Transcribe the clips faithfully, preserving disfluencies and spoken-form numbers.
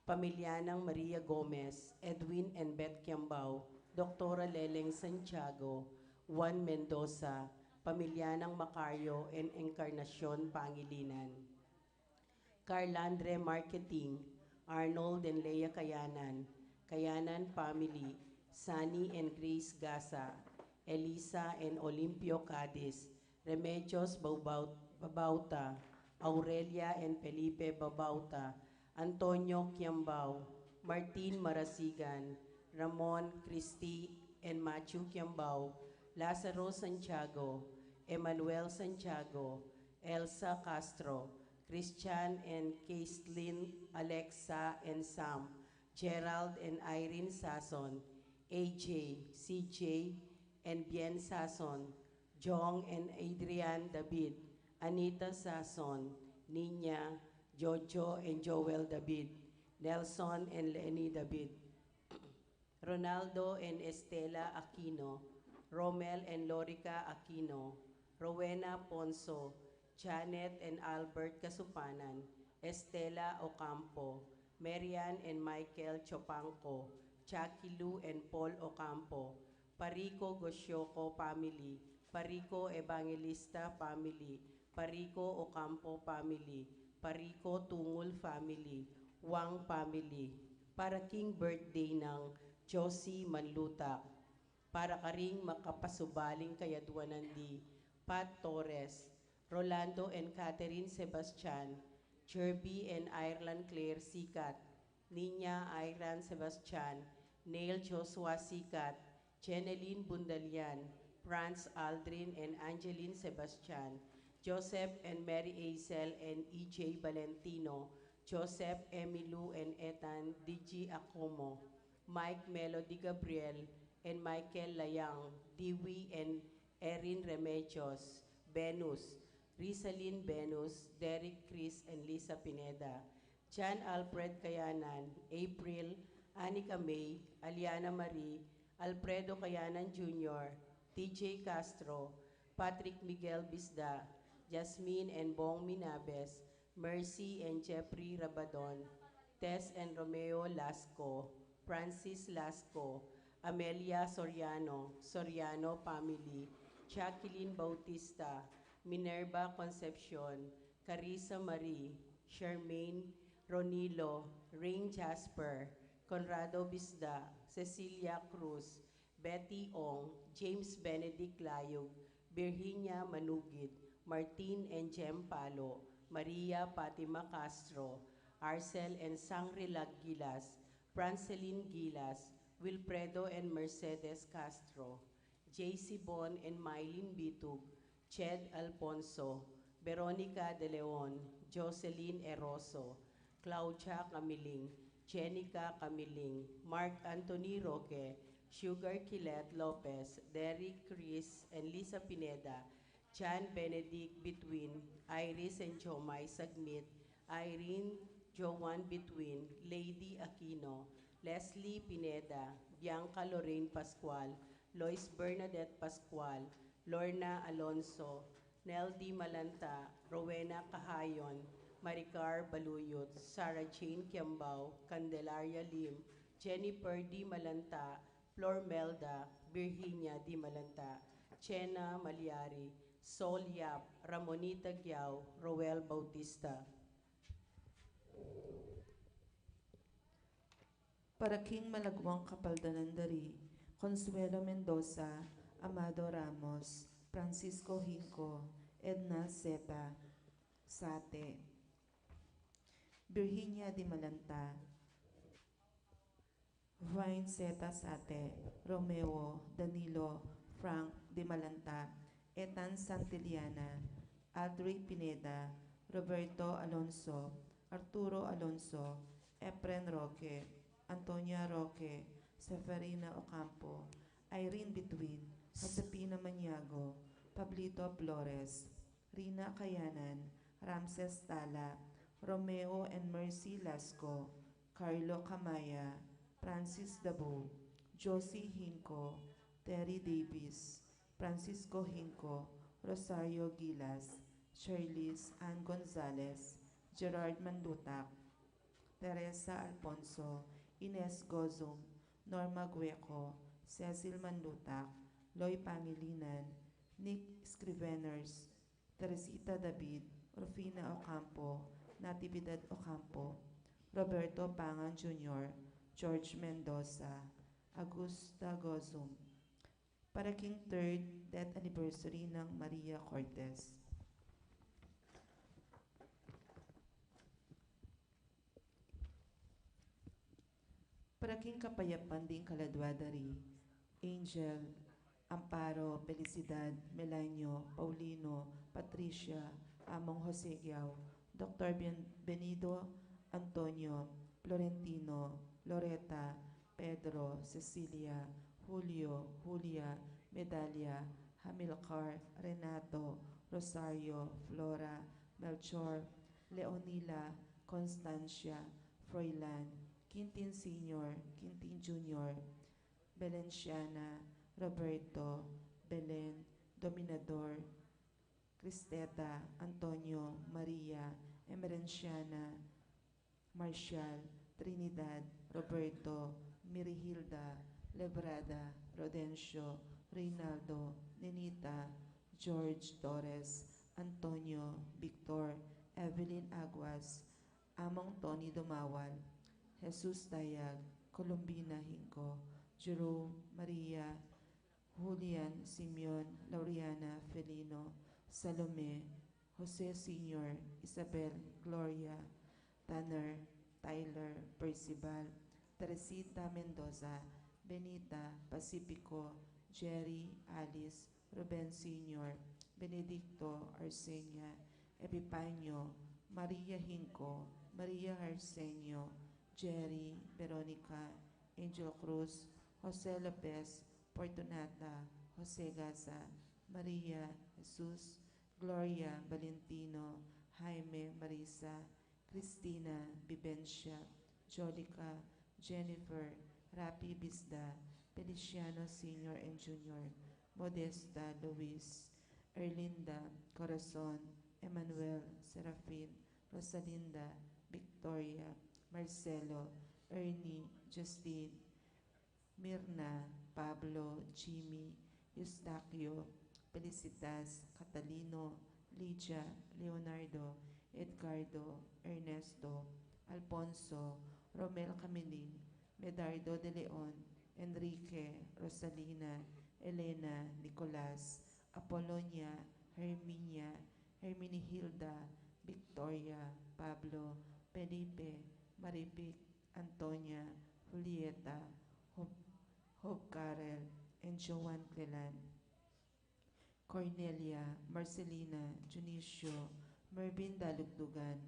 pamilya nang Maria Gomez, Edwin and Beth Kiambao, Doktora Leleng Santiago, Juan Mendoza, pamilya nang Macario and Encarnacion Pangilinan. Carlandre Marketing, Arnold and Lea Kayanan, Kayanan family, Sunny and Grace Gasa, Elisa and Olimpio Cadiz, Remedios Baubau-, Babauta, Aurelia and Felipe Babauta, Antonio Kiambao, Martin Marasigan, Ramon, Christy and Matthew Kiambao, Lazaro Santiago, Emmanuel Santiago, Elsa Castro, Christian and Caitlin, Alexa and Sam, Gerald and Irene Sason, A J, C J and Bien Sason, Jong and Adrian David, Anita Sason, Nina, Jojo and Joel David, Nelson and Lenny David, Ronaldo and Estela Aquino, Romel and Lorica Aquino, Rowena Ponso, Janet and Albert Kasupanan, Estela Ocampo, Marian and Michael Chopanco, Jackie Lou and Paul Ocampo, Parico Goshoco family, Parico Evangelista family, Parico Ocampo family, Parico Tungul family, Wang family, para king birthday nang Josie Manlutak, para karing makapasubaling kayadwanan di Pat Torres, Rolando and Catherine Sebastian, Jerby and Ireland Claire Sikat, Nina Iran Sebastian, Neil Joshua Sikat, Jeneline Bundalian, Franz Aldrin and Angeline Sebastian, Joseph and Mary Azel and E J Valentino, Joseph, Emilu and Ethan Digi Acomo, Mike Melody Gabriel and Michael Layang, Dewey and Erin Remedios, Venus, Rizalin Venus, Derek Chris and Lisa Pineda, John Alfred Kayanan, April, Anika May, Aliana Marie, Alfredo Kayanan Junior, T J Castro, Patrick Miguel Bisda, Jasmine and Bong Minabes, Mercy and Jeffrey Rabadon, Tess and Romeo Lasco, Francis Lasco, Amelia Soriano, Soriano family, Jacqueline Bautista, Minerva Concepcion, Carissa Marie, Charmaine, Ronilo, Rain Jasper, Conrado Bisda, Cecilia Cruz, Betty Ong, James Benedict Layug, Virginia Manugid, Martin and Jem Palo, Maria Fatima Castro, Arcel and Sangre Gilas, Francelin Gilas, Wilfredo and Mercedes Castro, J C Bon and Mylene Bitug, Ched Alfonso, Veronica De Leon, Jocelyn Eroso, Claudia Camiling, Jenica Camiling, Mark Anthony Roque, Sugar Kilet Lopez, Derek Chris and Lisa Pineda, John Benedict Between, Iris and Jomai Sagmit, Irene Joan Between, Lady Aquino, Leslie Pineda, Bianca Lorraine Pascual, Lois Bernadette Pascual, Lorna Alonso, Nel D. Malanta, Rowena Cahayon, Maricar Baluyot, Sarah Jane Kiambao, Candelaria Lim, Jennifer D. Malanta, Flor Melda, Virginia D. Malanta, Chena Maliari, Sol Yap, Ramonita Giao, Roel Bautista. Para king malagwang kapaldanan da ri Consuelo Mendoza, Amado Ramos, Francisco Hinco, Edna Zeta Sate, Virginia Di Malanta, Vine Zeta Sate, Romeo, Danilo, Frank Di Malanta, Ethan Santillana, Audrey Pineda, Roberto Alonso, Arturo Alonso, Efren Roque, Antonia Roque, Seferina Ocampo, Irene Between, Josefina Maniago, Pablito Flores, Rina Kayanan, Ramses Tala, Romeo and Mercy Lasco, Carlo Camaya, Francis Dabo, Josie Hinco, Terry Davis, Francisco Hinco, Rosario Gilas, Charlize Ann Gonzalez, Gerard Mandutak, Teresa Alfonso, Ines Gozum, Norma Gueco, Cecil Manlutak, Loy Pangilinan, Nick Scriveners, Teresita David, Rufina Ocampo, Natividad Ocampo, Roberto Pangan Junior, George Mendoza, Augusta Gozum. Para king third death anniversary nang Maria Cortez. Para king kapayapan ding kaladwa da ri, Angel, Amparo, Felicidad, Melanio, Paulino, Patricia, Among Jose Giao, Doktor Bien-, Benido, Antonio, Florentino, Loreta, Pedro, Cecilia, Julio, Julia, Medalia, Hamilcar, Renato, Rosario, Flora, Melchor, Leonila, Constancia, Froilan, Quintin Senior, Quintin Junior, Belenciana, Roberto, Belen, Dominador, Cristeta, Antonio, Maria, Emerenciana, Marcial, Trinidad, Roberto, Mirihilda, Lebrada, Rodencio, Reynaldo, Nenita, George Torres, Antonio, Victor, Evelyn Aguas, Among Tony Dumawal, Jesus Dayag, Colombina Hinco, Jerome, Maria, Julian, Simeon, Lauriana, Felino, Salome, Jose Senior, Isabel, Gloria, Tanner, Tyler, Percival, Teresita Mendoza, Benita, Pacifico, Jerry, Alice, Ruben Senior, Benedicto, Arsenia, Epipanio, Maria Hinco, Maria Arsenio, Jerry, Veronica, Angel Cruz, Jose Lopez, Fortunata, Jose Gaza, Maria, Jesus, Gloria, Valentino, Jaime, Marisa, Cristina, Vivencia, Jolica, Jennifer, Rapi Bisda, Feliciano Senior and Junior, Modesta, Luis, Erlinda, Corazon, Emmanuel, Serafin, Rosalinda, Victoria, Marcelo, Ernie, Justine, Mirna, Pablo, Jimmy, Eustaquio, Felicitas, Catalino, Lydia, Leonardo, Edgardo, Ernesto, Alfonso, Romel Camiling, Medardo de Leon, Enrique, Rosalina, Elena, Nicolas, Apolonia, Herminia, Herminihilda, Victoria, Pablo, Felipe, Maripic, Antonia, Julieta, Job, Job Carel, and Joan Clelan, Cornelia, Marcelina, Dionisio, Mervin Dalugdugan,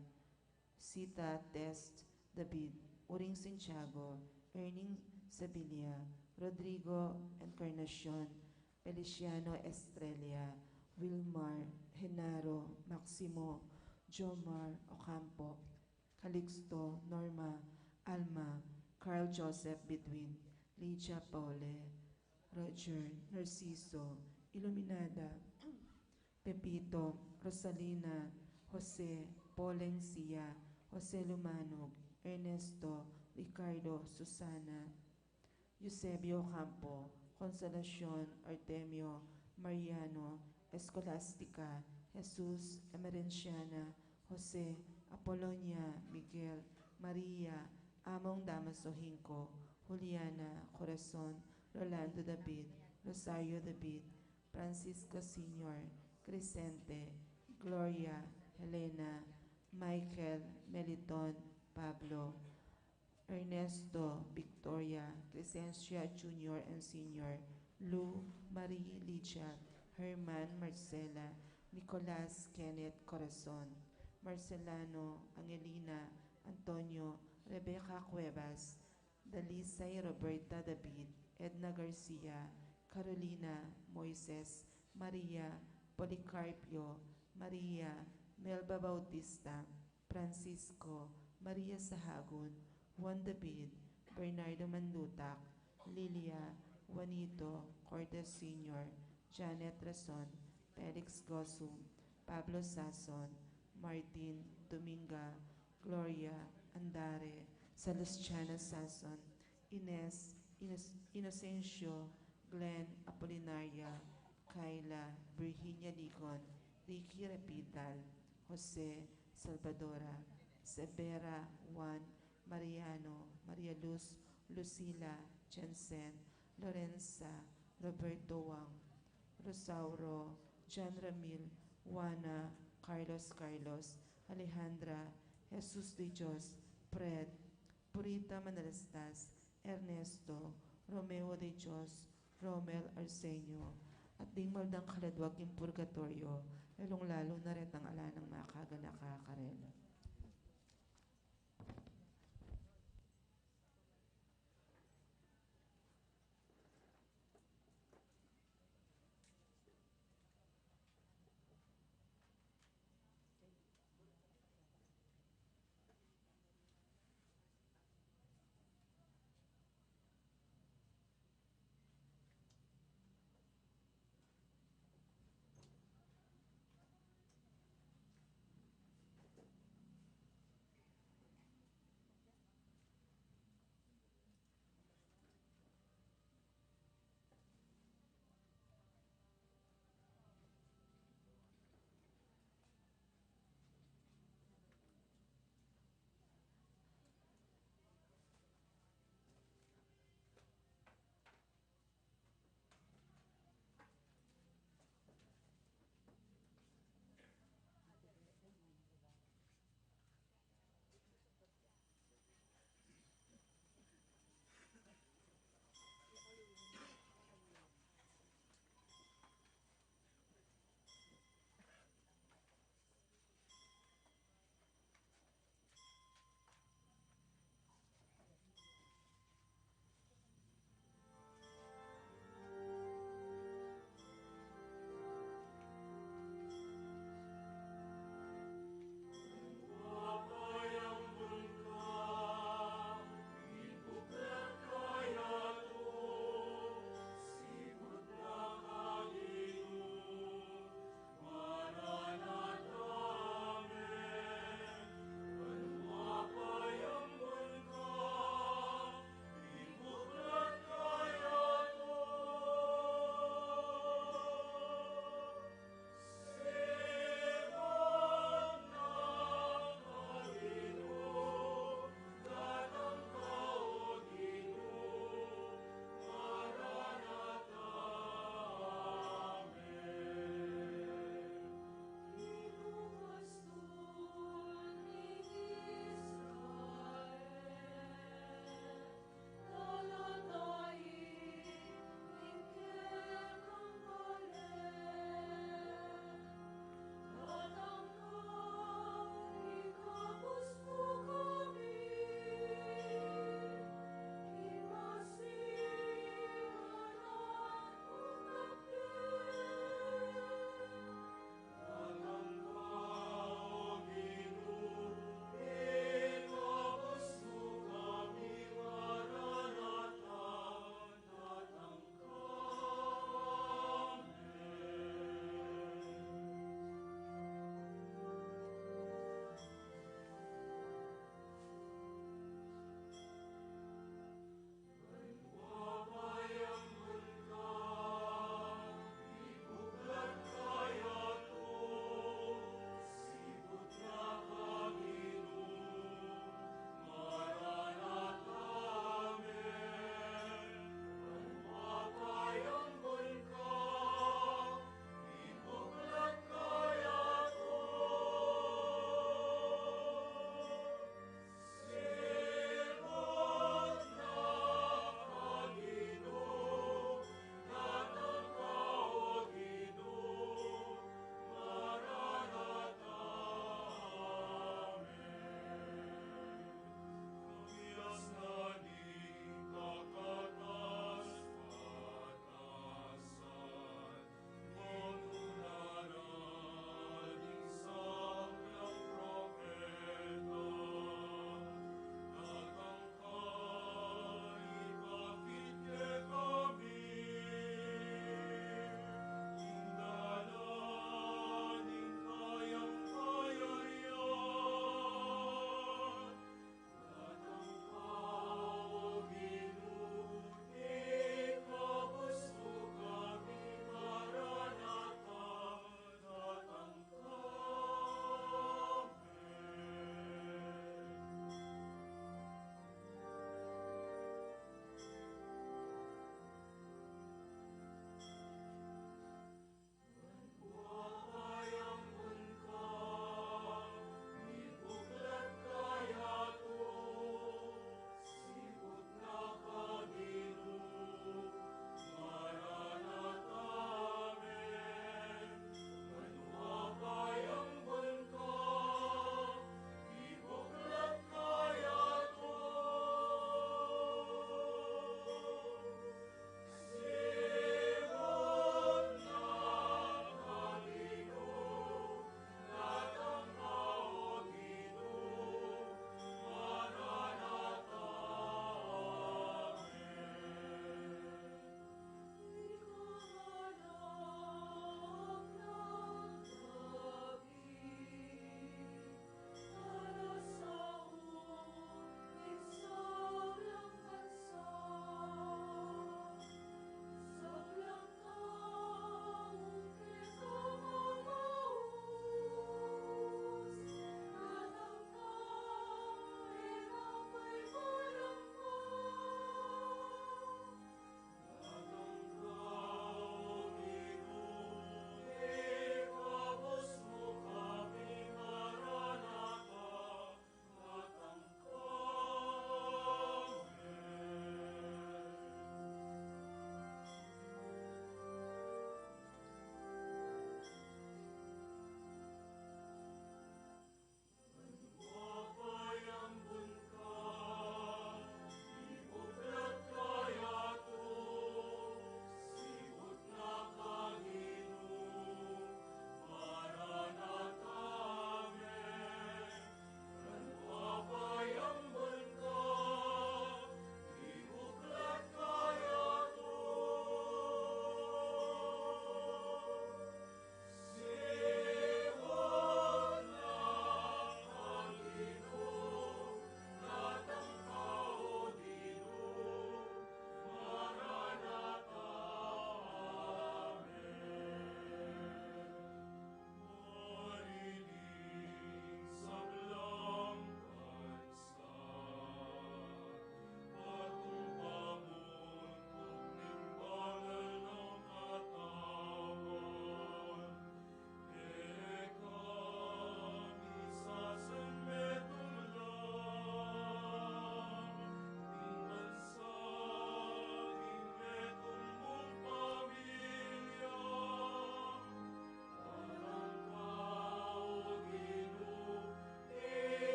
Sita Test David, Uring Santiago, Erning Sevilla, Rodrigo Encarnacion, Feliciano Estrella, Wilmar, Genaro, Maximo, Jomar Ocampo, Calixto, Norma, Alma, Carl Joseph Bidwin, Lydia Paule, Roger, Narciso, Iluminada, Pepito, Rosalina, Jose, Polencia, Jose Lumanog, Ernesto, Ricardo, Susana, Eusebio Campo, Consolacion, Artemio, Mariano, Escolastica, Jesus, Emerenciana, Jose, Apolonia, Miguel, Maria, Among Damaso Hinco, Juliana, Corazon, Rolando David, Rosario David, Francisco Senior, Crescente, Gloria, Helena, Michael, Meliton, Pablo, Ernesto, Victoria, Crescencia Junior and Senior, Lou, Marie, Lydia, Herman, Marcela, Nicolas, Kenneth, Corazon, Marcelano, Angelina, Antonio, Rebecca Cuevas, Dalisay, Roberta, David, Edna Garcia, Carolina, Moises, Maria, Policarpio, Maria, Melba Bautista, Francisco, Maria Sahagun, Juan David, Bernardo Mandutak, Lilia, Juanito, Cortez Senior, Janet Rason, Felix Gosum, Pablo Sason, Martin, Dominga, Gloria, Andare, Celestiana Sason, Ines, Ines- Inocencio, Glenn Apolinaria, Kayla, Virginia Ligon, Ricky Repital, Jose, Salvadora, Severa, Juan, Mariano, Maria Luz, Lucila, Jensen, Lorenza, Roberto Wang, Rosauro, John Ramil, Juana, Carlos Carlos, Alejandra, Jesus de Dios, Fred, Purita Manalastas, Ernesto, Romeo de Dios, Romel Arsenio, at ding mabaldang kaladwa king purgatoryo, lalung-lalu na retang ala nang makaganaka karela.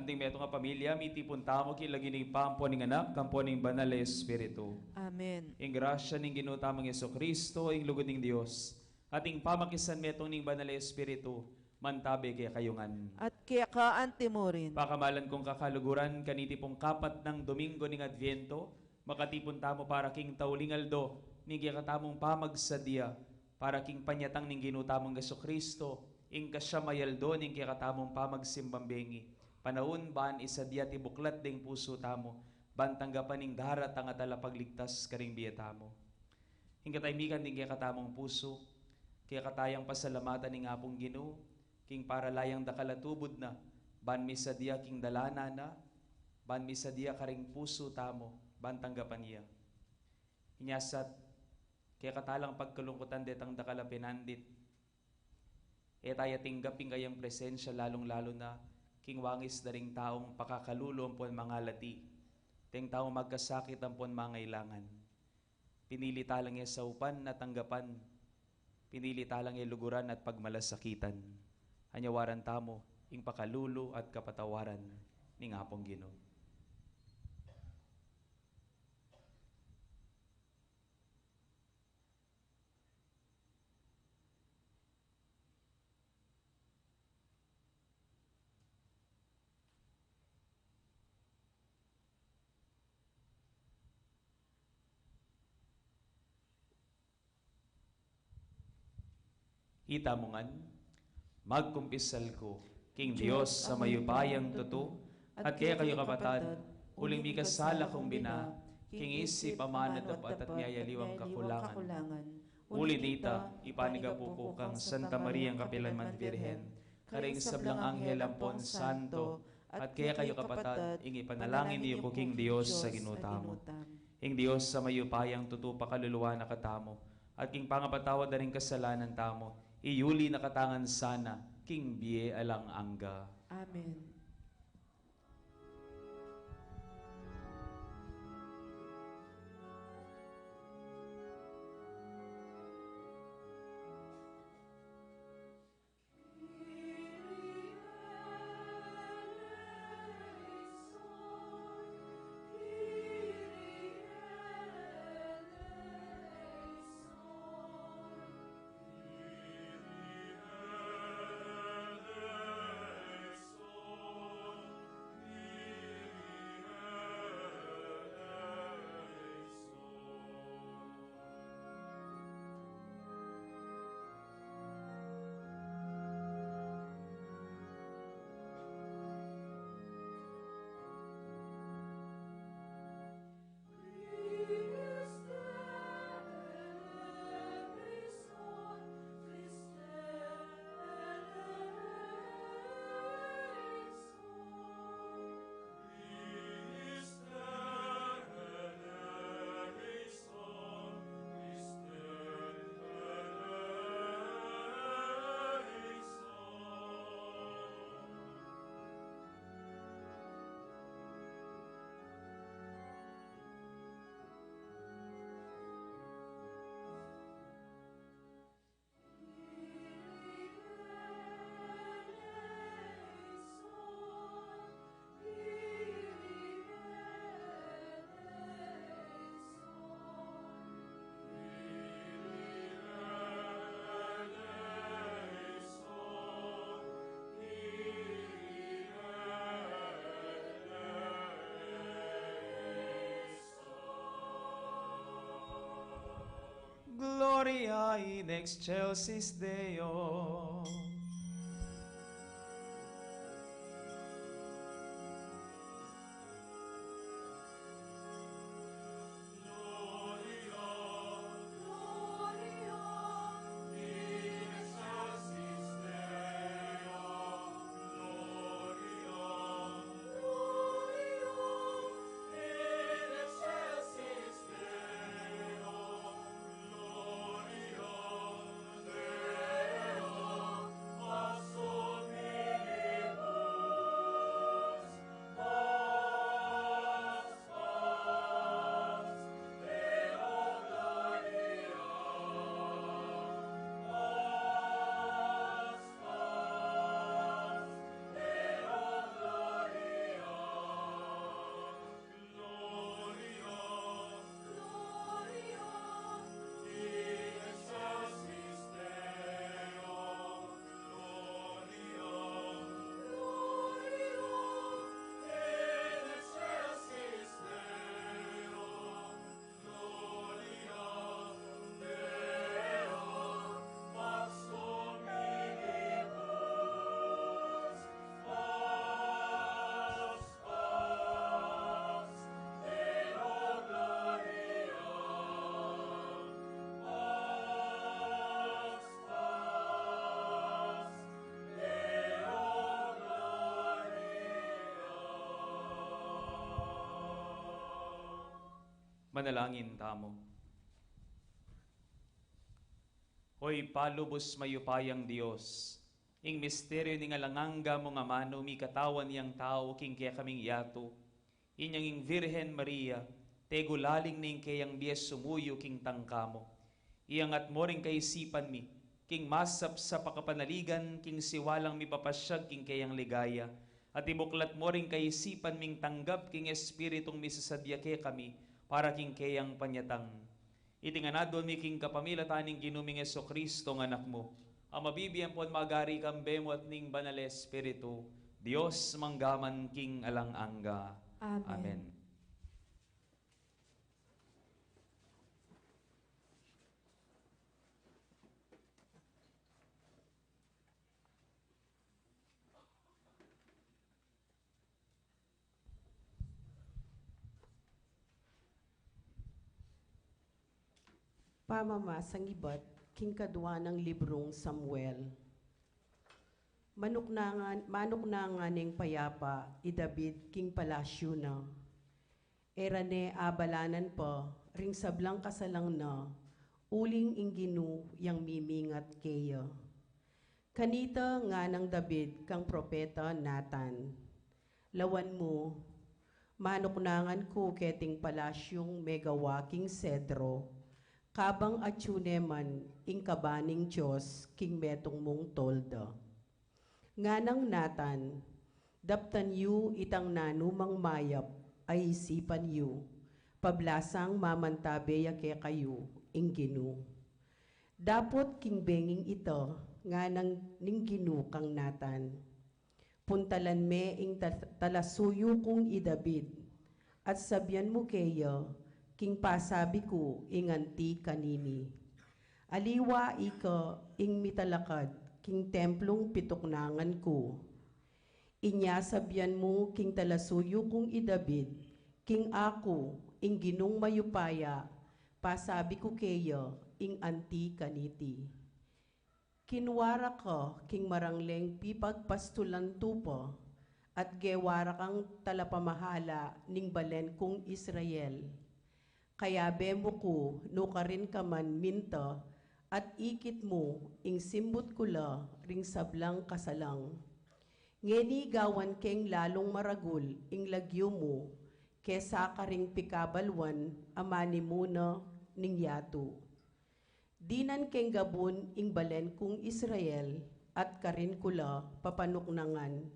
Ding metung a pamilya, mitipun tamu king lagyu ning Ibpa, ampo ning Anak, ampo ning Banal a Espiritu. Amen. Ing grasya ning Ginu tamung Jesucristo, ing lugud ning Dios, at ing pamakisan metung ning Banal a Espiritu, mantabe kekayu ngan. At keka antimurin. Pakamalan kung kakaluguran, kaniti pung kapat nang Domingo ning Adviento, makatipun tamu para king tauling aldo ning kekatamung pamagsadya, para king panyatang ning Ginu tamung Jesucristo, ing kasiam a aldo ning kekatamung pamagsimbang bengi, panaun ban isadya at ibuklat ding pusu tamu, ban tanggapan ing daratang a talapagligtas karing bie tamu. Ing katahimikan ding kekatamung pusu, kekatayang pasalamatan ing Apung Ginu, king para la yang dakal a tubud na, ban misadya king dalanan na, ban misadya karing pusu tamu, ban tanggapan ya. Inya sat, kekatalang pagkalungkutan detang dakal a pinandit, e taya tinggap ing kayang presensya, lalung-lalu na king wangis da ring taung pakakalulu ampon mangalati, deng taung magkasakit ampon mangailangan. Pinili talang e saupan at tanggapan, pinili talang e luguran at pagmalasakitan. Anyawaran tamu ing pakalulu at kapatawaran ning Apung Ginu. Itamu ngan, magkumpisal ku king Dios a mayupayang tutu, at kekayu kapatad, uling mikasala kung bina, king isip, amanu, dapat at king aliwang kakulangan. Uli na nita, ipanyawad ku kang Santa Mariang kapilanman Virgen, karing sablang anghel ampon santo, at kekayu kapatad, ing ipanalangin yu ku king Dios a Ginu tamu. Ing Dios a mayupayang tutu pakaluluan na katamu, at king pangapatawad da ring kasalanan tamu, iyuli na katamu ngan sana king bie alang angga. Amen. Gloria in excelsis Deo. Manalangin tamu. Oy palubus mayupayang Dios, ing misteryu ning alang angga mung amanu mikatawan yang tau king kekaming yatu, inyang ing Virgen Maria, tegulaling ning keyang bie sumuyu king tangka mu. Iyangat mu ring kaisipan mi, king masapsap a kapanaligan, king siwalang mipapasyag king keyang ligaya, at ibuklat mu ring kaisipan ming tanggap king Espiritung misasadya kekami, para king keyang panyatang. Iti ngan aduan mi king kapamilatan ning Ginu ming Jesucristo nga Anak mu, a mabibie ampon magari kambe mu at ning Banal Espiritu, Dios mangga man king alang angga. Amen. Amen. Pamamasang ibat king kadua nang librung Samuel. Manuknangan, manuknangan neng payapa i David king palasyu na. E ra ne abalanan pa ring sablang kasalang na, uling ing Ginu yang mimingat keya. Kanita nganang David kang propeta Natan, "Lawan mu, manuknangan ku keting palasyung megawa king sedro, kabang atyu ne man ing kaba ning Dios king metung mung tolda." Nganang Natan, "Daptan yu itang nanumang mayap a isipan yu, pablasang mamantabe ya kekayu ing Ginu." Dapot king benging ita, nganang ning Ginu kang Natan, "Puntalan me ing ta-, talasuyu kung i David, at sabian mu keya, king pasabi ku ing anti kanini: Aliwa ika ing mitalakad king templung pituknangan ku. Inya sabian mu king talasuyu kung i David, king aku, ing Ginung mayupaya, pasabi ku keya ing anti kaniti: Kinua ra ka king marangleng pipagpastulan tupa, at gewa ra kang talapamahala ning balen kung Israel. Kayabe mu ku nukarin ka man minta, at ikit mu ing simbut ku la ring sablang kasalang. Ngeni gawan keng lalung maragul ing lagyu mu kesa karing pikabaluan a manimuna ning yatu. Dinan keng gabun ing balen kung Israel, at karin ku la papanuknangan,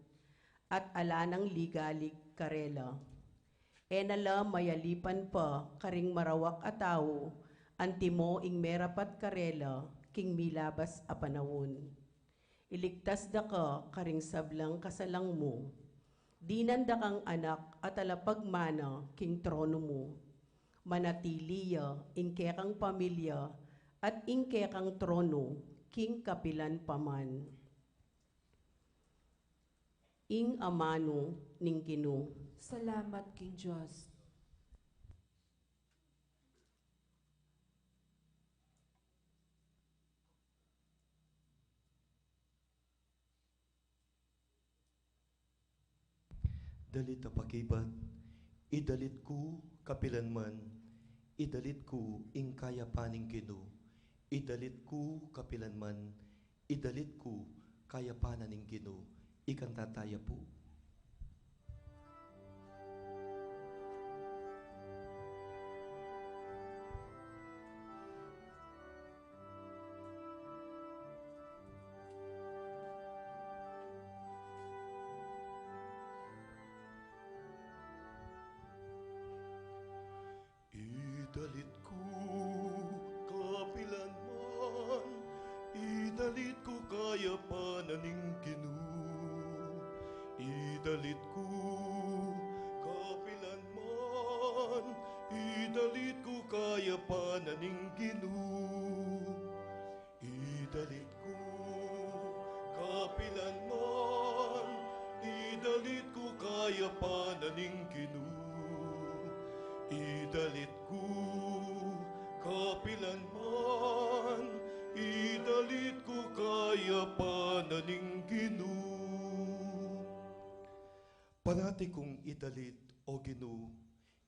at ala nang ligalig karela. E na la mayalipan pa karing marawak a tau, antimo ing merapat karela king milabas a panaun. Iligtas da ka karing sablang kasalang mu. Dinan da kang anak a talapagmana king trono mu. Manatili ya ing kekang pamilya at ing kekang trono king kapilan pa man." Ing amanu ning Ginu. Salamat king Dios. Dalit a pakibat. Idalit ku kapilan man, idalit ku ing kayapan ning Ginu. Idalit ku kapilan man, idalit ku kayapan na ning Ginu. Ikanta taya pu. Idalit ku kapilan man, idalit ku kayapan na ning Ginu. Idalit ku kapilan man, idalit ku kayapan na ning Ginu. Idalit ku kapilan man, idalit ku kayapan na ning Ginu. Idalit ku kapilan man, idalit ku kayapan na ning Ginu. Parati kung idalit, O Ginu,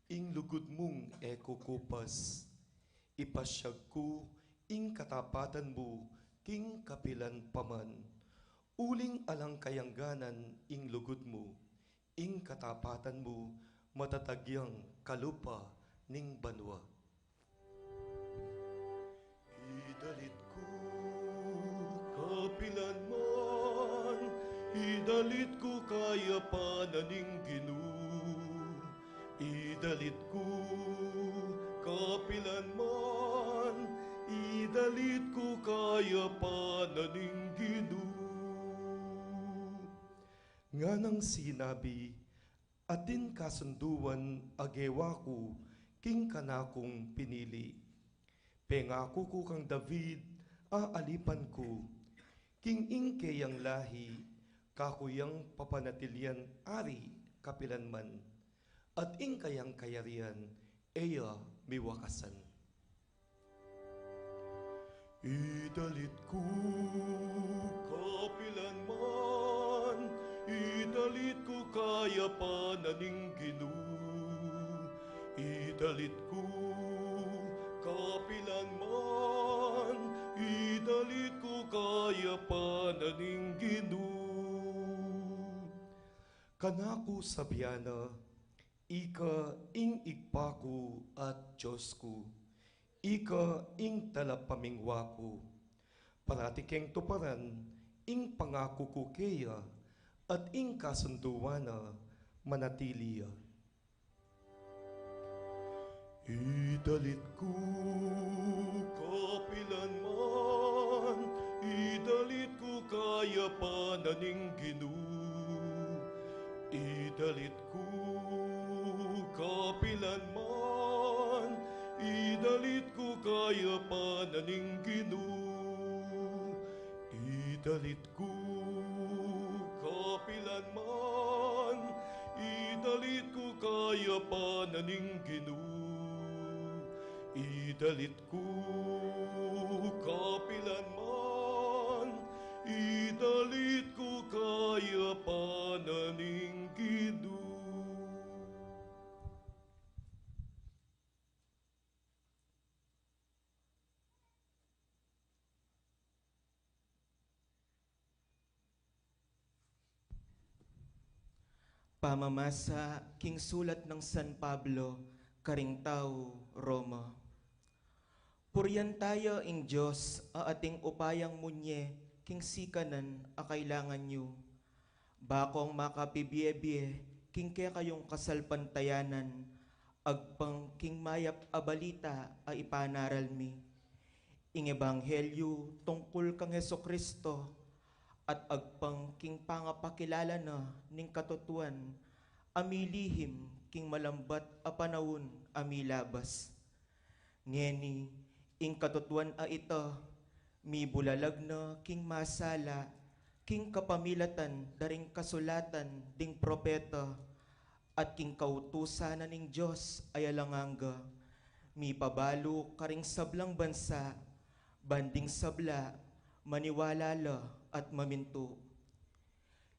Ing lugud mung e kukupas, ipasiag ku ing katapatan mu king kapilan pa man. Uling alang kayangganan ing lugud mu, ing katapatan mu matatag yang kalupa ning banua. Idalit ku kapilan man, idalit ku kayapan na ning Ginu. Idalit ku kapilan man, idalit ku kayapan na ning Ginu. Nganang sinabi, atin kasunduan a gewa ku king kanakung pinili. Pengaku ku kang David a alipan ku, king ing keyang lahi, kaku yang papanatilian ari kapilan man, at ing kayang kayarian e ya miwakasan. Idalit ku kapilan man, idalit ku kayapan na ning Ginu. Idalit ku kapilan man, idalit ku kayapan na ning Ginu. Kanaku sabian na, ika ing Ibpa ku at Dios ku, ika ing talapamingwa ku. Parati keng tuparan ing pangaku ku keya, at ing kasunduan na manatili ya. Idalit ku kapilan man, idalit ku kayapan na ning Ginu. Idalit ku kapilan man, idalit ku kayapan na ning Ginu. Idalit ku kapilan man, idalit ku kayapan na ning Ginu. Idalit ku kapilan man, idalit ku kayapan na ning Ginu. Pamamasa king sulat nang San Pablo karing tau Roma. Purian taya ing Dios a ating upayang munye king sikanan a kailangan yu. Bakong makapibie-bie king kekayung kasalpantayanan, agpang king mayap a balita a ipanaral mi, ing ebanghelyu tungkul kang Jesucristo, at agpang king pangapakilala na ning katutuan a milihim king malambat a panaun a milabas. Ngeni, ing katutuan a ita, mibulalag na king masala, king kapamilatan da ring kasulatan ding propeta, at king kautusan na ning Dios a alang angga, mipabalu karing sablang bansa, ban ding sabla maniwala la at mamintu.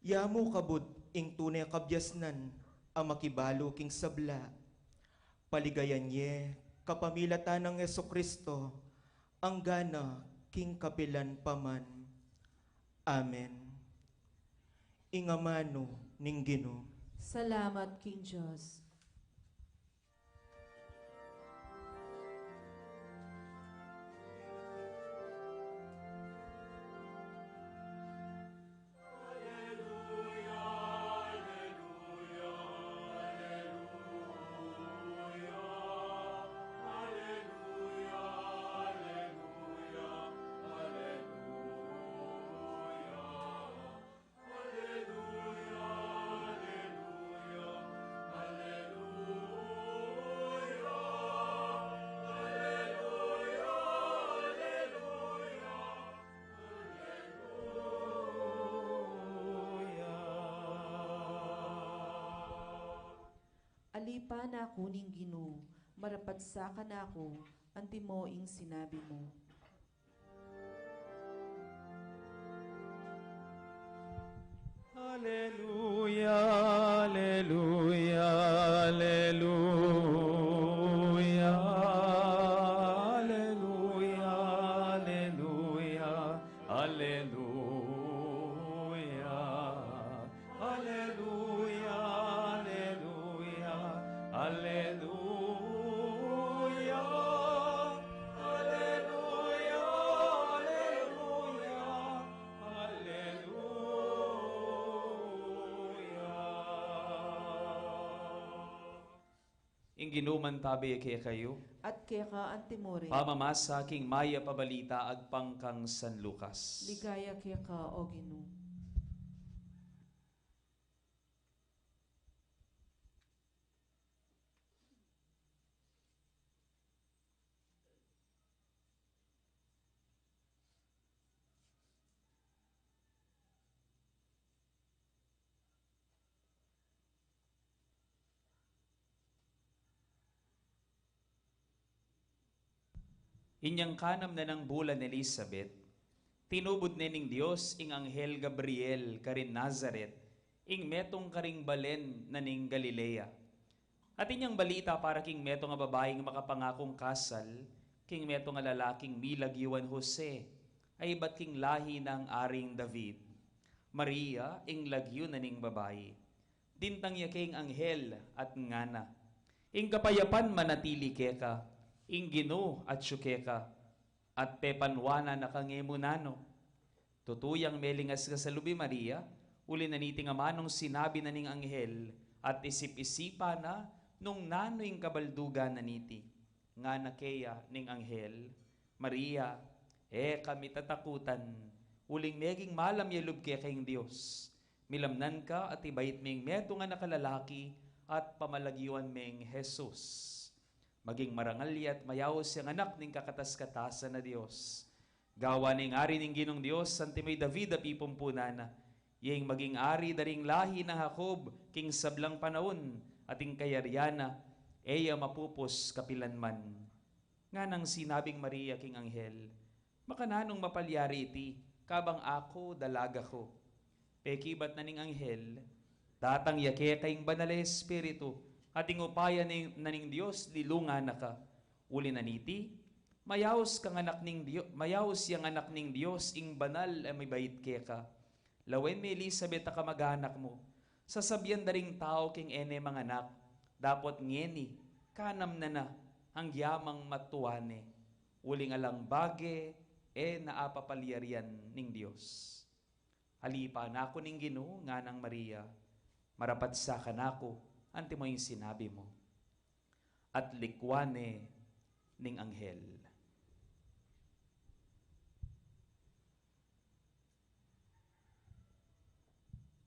Ya mu kabud ing tune kabiasnan a makibalu king sabla. Paligayan ye kapamilatan nang Jesucristo, anggana king kapilan pa man. Amen. Ing amanu ning Ginu. Salamat king Dios. Alipan aku ning Ginu, marapat sa kanaku antimo ing sinabi mu. Aleluya, aleluya, aleluya. Ginu mantabe kekayu. At keka antimurin. Pamamasa king mayap a balita agpang kang San Lucas. Ligaya keka, O Ginu. Inyang kanam na nang bulan Elisabet, tinubud ne ning Dios ing anghel Gabriel karin Nazaret, ing metung karing balen na ning Galilea. At inyang balita para king metung a babaing makapangakung kasal, king metung a lalaking milagyuan Jose, a ibat king lahi nang Aring David. Maria ing lagyu na ning babai. Dintang ya ke ing anghel at ngana, "Ing kapayapan manatili keka, ing Ginu atyu keka, at pepanwanan na ka ngemunano. Tutu yang melingas ka sa lub, Maria, uli na niting amanung sinabi na ning anghel, at isip-isipan na nung nanu ing kabaldugan na niti." Ngana keya ning anghel, "Maria, e ka mitatakutan, uling meging malam ya lub keka ing Dios. Milamnan ka at ibait meng metung a anak a lalaki at pamalagyuan meng Jesus. Maging marangal ya at mayaus yang anak ning kakatas-katasan a Dios. Gawan ning Ari ning Ginung Dios, antimo i David a pipumpunan na, ya ing maging ari da ring lahi nang Jacob king sablang panaun, at ing kayarian na e ya mapupus kapilanman." Nganang sinabing Maria king anghel, "Makananung mapalyari iti, kabang aku dalaga ku?" Pekibat na ning anghel, "Datang ya keka ing Banal a Espiritu, at ing upaya ning, na ning Dios lilungan na ka. Uli na niti, mayaus kang anak ning Dio-, mayaus yang anak ning Dios, ing banal a mibait keka. Lawen me Elisabet a kamag-anak mu, sasabian da ring tau king e ne manganak, dapot ngeni, kanam na na, anggya mang matua ne. Uling alang bage, e na apapalyarian ning Dios." "Alipan aku ning Ginu," nganang Maria, "marapat sa kanaku, antimo ing sinabi mu." At likwan ne ning anghel.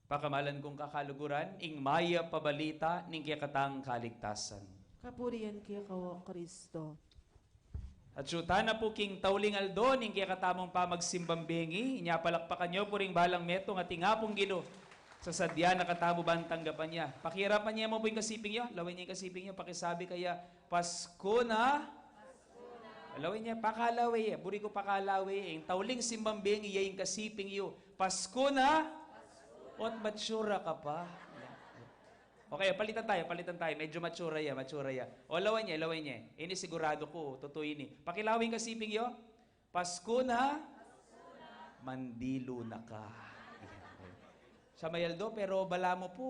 Pakamalan kung kakaluguran, ing mayap a balita ning kekatang kaligtasan. Kapurian keka, O Kristo. Atsu tana pu king tauling aldo ning kekatamung pamagsimbang bengi, inya palakpakan yu pu ring balang metung at ing Apung Ginu, sasadya na katamu ban tanggapan ya. Pakirapan ye mu pu ing kasiping yu, lawen ye ing kasiping yu, pakisabi kaya, "Pasku na." Lawen ye, pakalawe ye, buri ku pakalawe ye, ing tauling simbang bengi ya ing kasiping yu, "Pasku na." Ot matsura ka pa. Okay, palitan tayo, palitan tayo. Medyo matsura ya, matsura ya. O, lawen ye, lawen ye. Ini sigurado ku, tutu ini. Pakilawe ing kasiping yu. "Pasku na, mandilu na ka." Sa may aldo, pero balamu pu,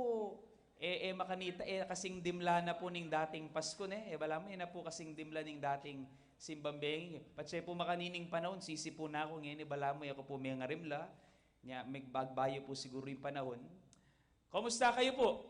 e, e makanita, e kasing dimla na pu ning dating Pasku ne. E balamu, e na pu kasing dimla ning dating simbang bengi. Patse pu makanining panaun, sisipu na ku ngeni, balamu, e ku pu mengarimla. Nya, megbagbayu pu siguru ing panaun. Kumusta kayu pu?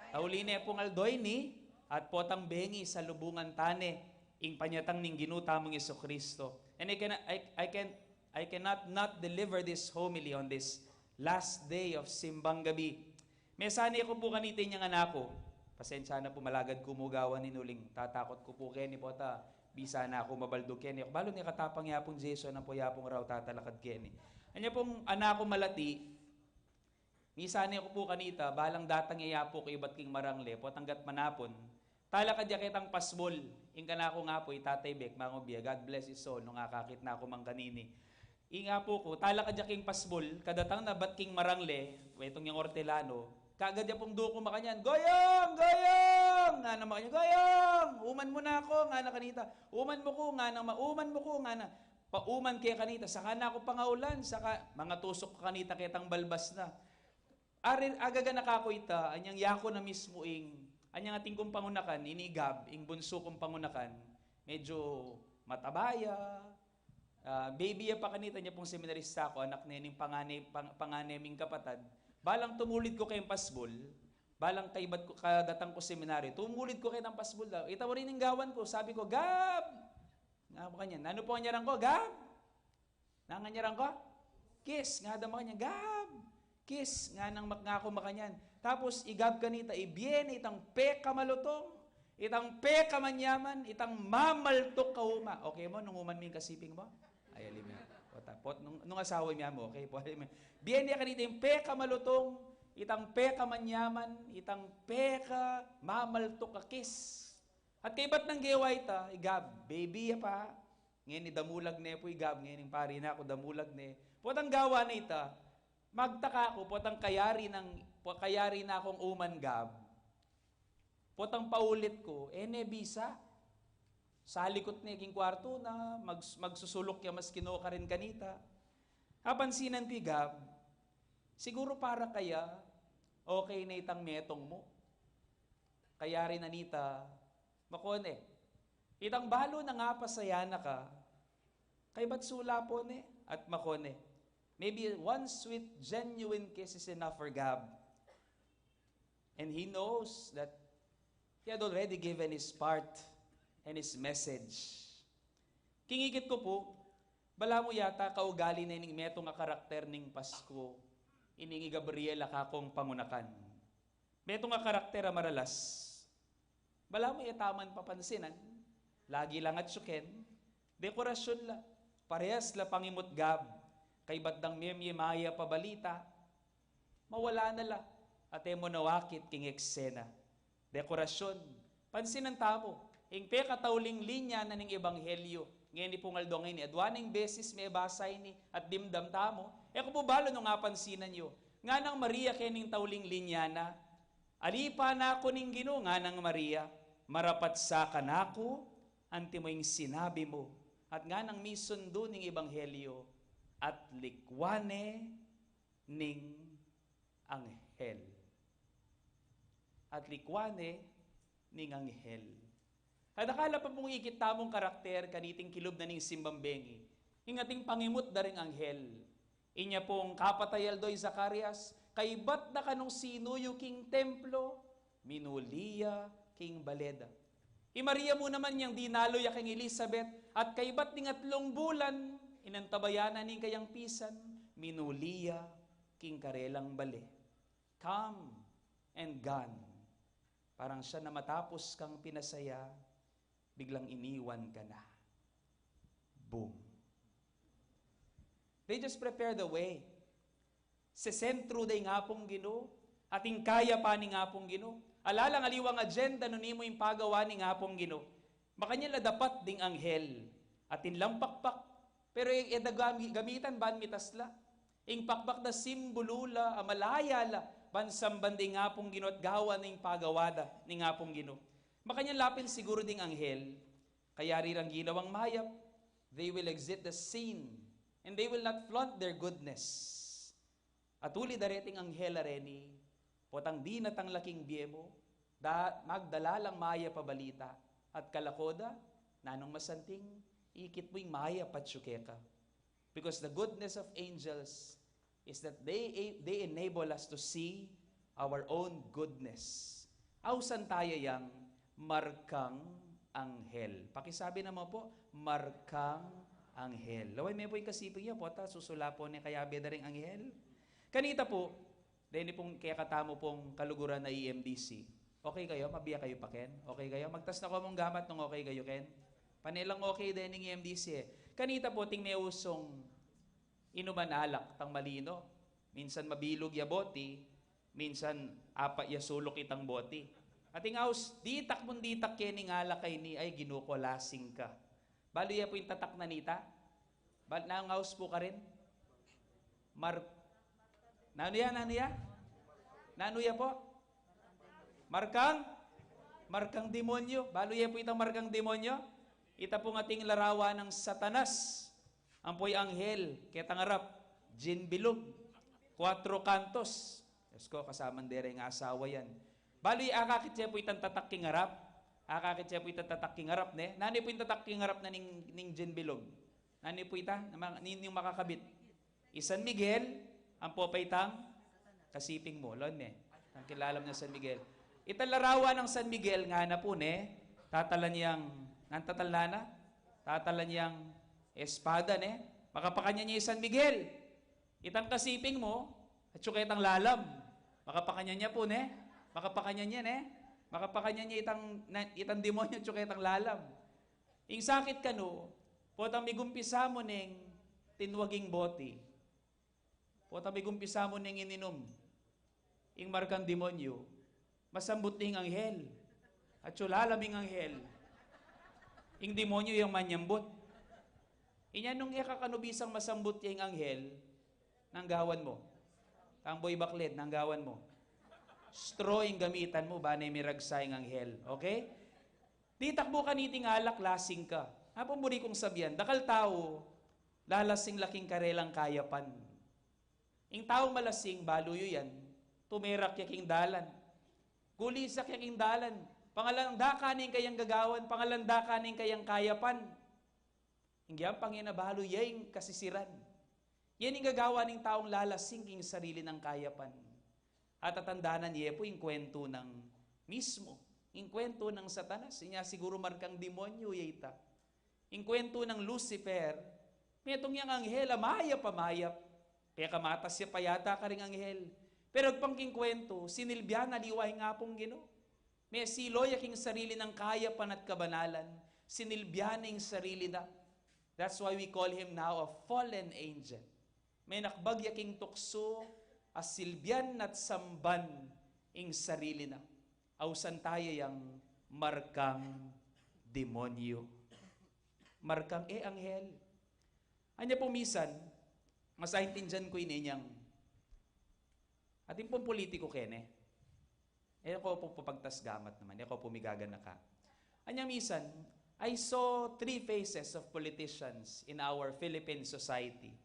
Tauli ne pung aldo ini, at potang bengi salubungan tane ing panyatang ning Ginu tamung Jesucristo. And I cannot, I, I can, I cannot not deliver this homily on this last day of Simbang Gabi. Mesane ku pu kanita inyang anak ku. Pasensya na pu, malagad ku mu gawan ini uling tatakut ku pu keni, pota bisa na ku mabaldug keni. Balu ne katapang ya pung Jason, ampo ya pung rau tatalakad keni. Anya pung anak ku malati, misane ku pu kanita, balang datang ya pu ku ibat king marangle, potang gat manapun, talakad ya ketang pasbul. Ing kanaku nga pu, i Tatay Bek, mangubie, God bless his soul, nung akakit na ku mang kanini. Ing apu ku, talakad ya king pasbul, kadatang na bat king marangle, wetung yang ortelano, kagad ya pung duku makanyan, "Goyong! Goyong!" Ngana makanyan, "Goyong! Uman mu na ku," ngana kanita. "Uman mu ku," ngana ma-, "Uman mu ku," ngana. Pauman ke kanita, saka na ku pangaulan, saka mangatusuk kanita ketang balbas na. Ari, agaganaka ku ita, anyang yaku na mismu ing, anyang atin kung pangunakan, ini i Gab, ing bunsu kung pangunakan, medyo mataba ya, ah, baby ya pa kanita, nya pung seminarista ku, anak ne ning pangane, pang-, pangane ming kapatad. Balang tumulid ku keng pasbul, Balang kaibat ku, kadatang ku seminaryo, tumulid ku keni pasbul da. Ita mu rin ing gawan ku, sabi ku, "Gab!" Nga makanyan. Nanu pu nganyaran ku, Gab? Nanu nganyaran ku? Kiss. Ngana da makanyan, "Gab! Kiss!" Nganang mak-, ngaku makanyan. Tapus, i Gab kanita, ibie ne itang pekamalutong, itang pekamanyaman, itang mamaltuk a uma. Okay mu, nung uman mu ing kasiping mu? Ay, alim ya. Pot, pot, nung, nung asawa mu, okay, pot, alim ya. Bie ne kanita ing pekamalutong, itang pekamanyaman, itang pekamamaltuk a kiss. At kaibat nang gewa ita, i Gab, baby ya pa. Ngeni damulag ne pu i Gab, ngeni pari na ku, damulag ne. Potang gawa na ita, magtaka ku, potang kayari nang, po-, kayari na kung uman, Gab. Potang paulit ku, e ne bisa. Salikut ne king kwartu na, mag-, magsusuluk ya mas kinu karin kanita. Apansinan ku i Gab, siguru para kaya, okay na itang metung mu. Kayari na nita, makone. Itang balu nang apasaya na ka, kaybat sula pu ne, at makone. Maybe one sweet, genuine kiss is enough for Gab. And he knows that he had already given his part and his message. King ikit ku pu, balamu yata kaugali na ining metung a karakter ning Pasku, ining i Gabriel a kakung pangunakan. Metung a karakter a maralas. Balamu e ta man papansinan, lagi lang atiu ken, dekorasyun la, parehas la pangimut, Gab, kaybat dang memye mayap a balita, mawala na la, at e mu na akit king eksena. Dekorasyun. Pansinan tamu, ing pekatauling linya na ning ebanghelyo, ngeni pung aldo ngeni, adwa neng beses mebasa ini, at dimdam tamu, e ku pu balu nung apansinan yu, nganang Maria kening tauling linya na, "Ali pa naku ning Ginu," nganang Maria, "marapat sa kanaku anti mu ing sinabi mu," at nganang misundu ning ebanghelyo, at likwan ne ning anghel. At likwan ne ning anghel. Adakal a pa pung ikit tamung karakter kaniting kilub na ning simbang bengi, ing ating pangimut da ring anghel. Inya pung kapatay aldo i Zacarias, kaybat da kanung sinuyu king templo, minuli ya king bale da. I Maria mu naman yang dinalu ya kang Elizabeth, at kaybat ding atlung bulan, inantabayanan ning kayang pisan, minuli ya king karelang bale. Come and gone. Parang siya na matapus kang pinasaya, biglang iniwan ka na. Boom. They just prepare the way. Sesentru da ing Apung Ginu, at ing kayapan ning Apung Ginu. Ala lang aliwang agenda nung e mu ing pagawa ning Apung Ginu. Makanyan la dapat ding anghel, atin lang pakpak. Pero e, e da gami-, gamitan ban mitas la. Ing pakpak da simbulu la, a malaya la, ban samban ding Apung Ginu at gawan ing pagawa da ning Apung Ginu. Makanyan la pin siguru ding anghel, kayari rang ginawang mayap, they will exit the scene, and they will not flaunt their goodness. At uli da reting anghel a reni, potang dinatang la king bie mu, da-, magdala lang mayap a balita, at kalako da, nanung masanting, ikit mu ing mayap atiu keka. Because the goodness of angels is that they, they enable us to see our own goodness. Ausan taya yang markang anghel. Pakisabi naman po, markang anghel. Laway me po ing kasiping ya, pota, susula po ne kayabe da ring anghel. Kanita po, deni pung kekatamu pung kaluguran a E M D C. Okay kayu? Mabie kayu pa ken? Okay kayu? Magtas na ko mung gamat nung okay kayu ken. Pane lang okay deni ing E M D C e. Kanita po, ating meusung inuman alak, tang malino. Minsan mabilug ya boti, minsan apat ya suluk itang boti. Ating aus, ditak mung ditak kening alak a ini, ay Ginu ku, lasing ka. Balu ya pu ing tatak na nita? Bal-, nangaus pu karin? Mar-, nanu ya, nanu ya? Nanu ya pu? Markang? Markang demonyo. Balu ya pu itang markang demonyo? Ita pung ating larawan nang Satanas. Ampo ing anghel, ketang arap, jin bilug, kuatro kantos. Diyos ko, kasamang dere ing asawa yan. Balu ya, akakit ya pu itang tatak king arap? Akakit ya pu itang tatak king arap, ne? Nanu pu ing tatak king arap na ning, ning jin bilug? Nanu pu ita? Na ma-, ni-, ning makakabit? I San Miguel, ampo pa itang kasiping mu, lawen me. Ang kilalam na San Miguel. Itang larawan nang San Miguel, ngana pu ne, tatalan yang, nanu ing tatalan na? Tatalan yang espada ne. Makapakanyan ya i San Miguel. Itang kasiping mu, atyu ketang lalam. Makapakanyan ya pu ne. Makapakanyan ya ne. Makapakanyan ya itang, na, itang demonyu atyu ketang lalam. Ing sakit kanu, potang migumpisa mu neng tinwag ing boti. Potang migumpisa mu neng ininum ing markang demonyu, masambut ne ing anghel. Atyu lalam ing anghel. Ing demonyu yang manyambut. Inya nung e ka kanu bisang masambut ya ing anghel, nanu ing gawan mu? Tang boy baklid, nanu ing gawan mu? Straw ing gamitan mu, bang e miragsa ing anghel. Okay? Ditak mu kaniting alak, lasing ka. Apung buri kung sabian, dakal tau, lalasing la king karelang kayapan. Ing taung malasing, balu yu yan, tumerak ya king dalan. Gulisak ya king dalan. Pangalandakan ing kayang gagawan, pangalandakan ing kayang kayapan. Ing giyang Panginoon, balu ya ing kasisiran. Yan ing gagawa ning taung lalasing king sarili nang kayapan. At tatandanan ye pu ing kwentu nang mismu, ing kwentu nang Satanas. Inya siguru markang demonyu ya ita. Ing kwentu nang Lucifer, metung yang anghel a mayap a mayap. Pekamatas ya pa yata karing anghel. Pero agpang king kwentu, sinilbian na aliwa ing Apung Ginu. Mesilu ya king sarili nang kayapan at kabanalan, sinilbian na ing sarili na. That's why we call him now a fallen angel. Menakbag ya king tuksu, a silbian at samban ing sarili na. Ausan taya yang markang demonyu. Markang e anghel. Anya pu misan, masaintindian ku ini nyang atin pung politiku kene. E ko pu papagtas gamat naman, e ko pu migaganaka. Anya misan, I saw three faces of politicians in our Philippine society.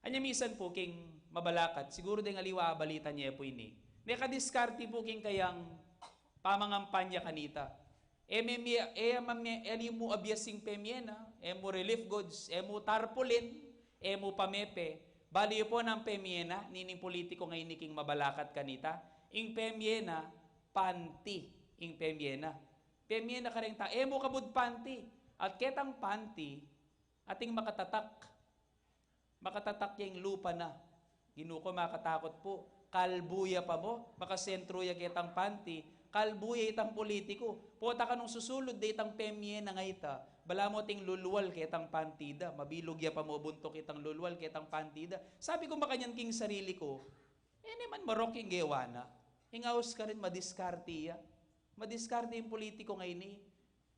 Anya misan pu king mabalakat, siguru deng aliwa abalita ye pu ini. Mekadiskarte pu king kayang pamangampanya kanita. E me, e me, e mu abias ing pemie na, e mu relief goods, e mu tarpaulin, e mu pamepe. Balu yu pu nanu ing pemie na nining politiku ngeni king mabalakat kanita? Ing pemie na, panti. Ing pemie na. Pemie na kareng tau, e mu kabud panti. At ketang panti, ating makatatak. Makatatak ya ing lupa na. Ginu ku, makatakut pu. Kalbu ya pa mu, makasentru ya ketang panti. Kalbu ya itang politiku. Pota ka nung susulud de itang pemie na ngeni ta, balamu ating lulwal ketang panti da. Mabilug ya pa mu buntuk itang lulwal ketang panti da. Sabi ku makanyan king sarili ku, e ne man marok ing gewa na. Ing aus karin madiskarte ya. Madiskarte ing politiku ngeni.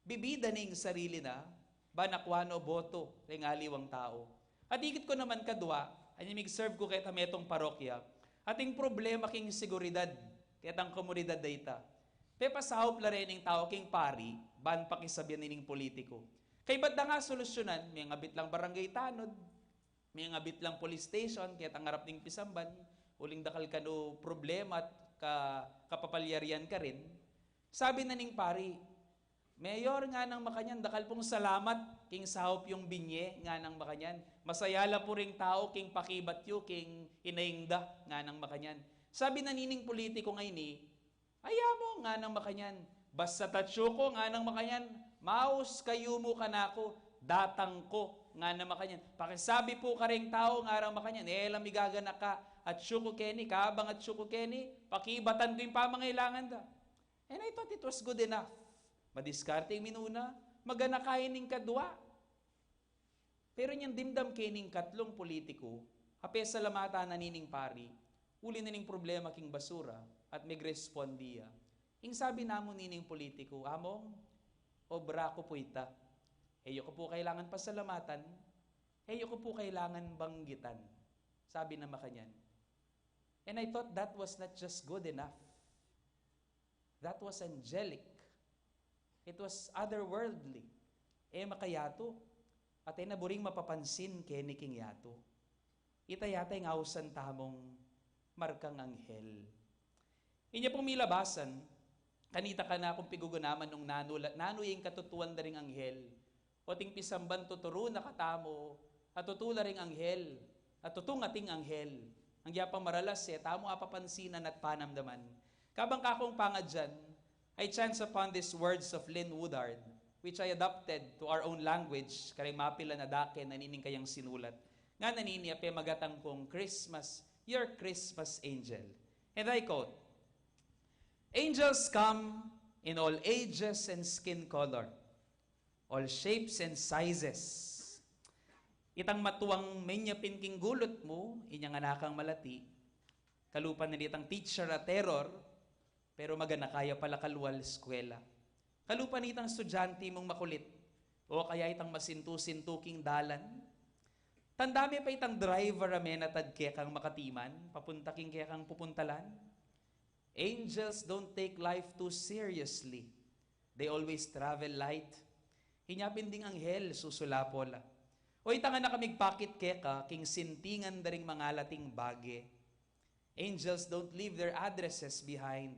Bibida ne ing sarili na, ban akua no boto reng aliwang tau. At ikit ku naman kadua, anya mig-serve ku keta metung parokya, ating problema king seguridad ketang komunidad dayta. Pepasaup la reng tau king pari, ban pakisabian ining politiku. Kaybat da nga solusyunan, mengabit lang barangay tanod, mengabit lang police station ketang arap ning pisamban, uling dakal kanu problema at ka-, kapapalyarian karin. Sabi na ning pari, "Mayor," nganang makanyan, "dakal pung salamat king saup yung binye," nganang makanyan. "Masaya la pu ring tau king pakibat yu king inaing da," nganang makanyan. Sabi na nining politiku ngeni, "Ay amu," nganang makanyan, "basta atyu ku," nganang makanyan, "maus kayu mu kanaku, datang ku," nganang makanyan. "Pakisabi pu kareng tau," nganang makanyan, "e la migaganaka, atyu ku keni, kabang atyu ku keni, pakibatan ku ing pamangailangan da." And I thought it was good enough. Madiskarte ing minuna, maganaka ining kadua. Pero inyang dimdam ke ning katlung politiku, apesalamatan na nining pari, uli na ning problema king basura, at megrespondi ya. Ing sabi namu nining politiku, "Among, obra ku pu ita. E yu ku pu kailangan pasalamatan, e yu ku pu kailangan banggitan." Sabi na makanyan. And I thought that was not just good enough. That was angelic. It was otherworldly. E makayatu, at e na buring mapapansin keni king yatu. Ita yata ing ausan tamung markang anghel. Inya pung milabasan, kanita kanakung pigugunaman nung nanu la, nanu ya ing katutuan da ring anghel. Oting pisamban tuturu na katamu, a tutu la ring anghel, a tutung ating anghel. Ang gyapang maralas, e tamu apapansinan at panamdaman. Kabang kakung pangadyan, I chanced upon these words of Lynn Woodard, which I adapted to our own language, karing mapilan a daken a nining kayang sinulat. Ngana nini a pemagatang kung Christmas, Your Christmas Angel. And I quote, "Angels come in all ages and skin color, all shapes and sizes." Itang matuang menyapin king gulut mu, inyang anakang malati. Kalupa na nitang teacher a terror, pero maganaka ya pala kalual eskwela. Kalupa nitang estudyante mung makulit, o kaya itang masintu-sintu king dalan. Tanda me pa itang driver a menatad kekang makatiman, papunta king kekang pupuntalan. Angels don't take life too seriously. They always travel light. Inya pin ding anghel, susulapo la. O itang anak a migpakit keka, king sintingan da ring mangalating bage. Angels don't leave their addresses behind,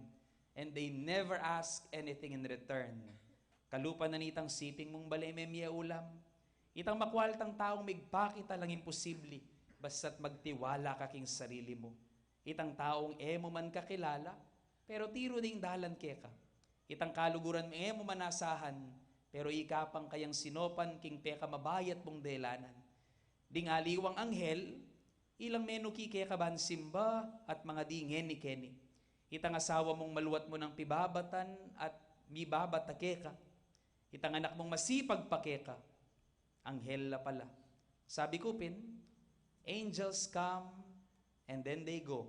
and they never ask anything in return. Kalupa na nitang siping mung bale me mie ulam. Itang makwaltang taung migpakit alang imposible, basta't magtiwala ka king sarili mu. Itang taung e mu man kakilala, pero tiru ding dalan keka. Itang kaluguran e mu man asahan, pero ikapang kayang sinopan king pekamabayat mung delanan. Ding aliwang anghel, ilang menuki keka ban simba at mangadi ngeni keni. Itang asawa mung maluat mu nang pibabatan at mibabata keka. Itang anak mung masipag pa keka. Anghel la pala. Sabi ku pin, angels come and then they go.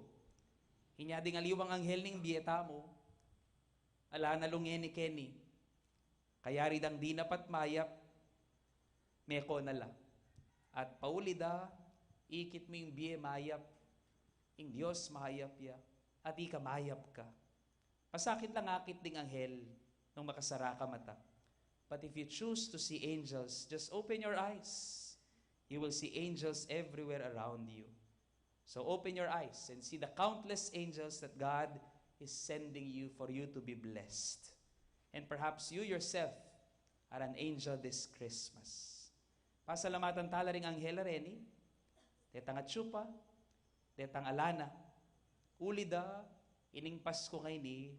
Inya ding aliwang anghel ning bie tamu, ala na lu ngeni keni. Kayari dang dinapat mayap, meko na la. At pauli da, ikit mu ing bie mayap, ing Dios mayap ya, at ika mayap ka. Pasakit lang akit ding anghel nung makasara ka mata. But if you choose to see angels, just open your eyes. You will see angels everywhere around you. So open your eyes and see the countless angels that God is sending you for you to be blessed. And perhaps you yourself are an angel this Christmas. Pasalamatan tala ring anghel a reni, detang atsu pa, detang ala na, uli da, ining Pasku ngeni,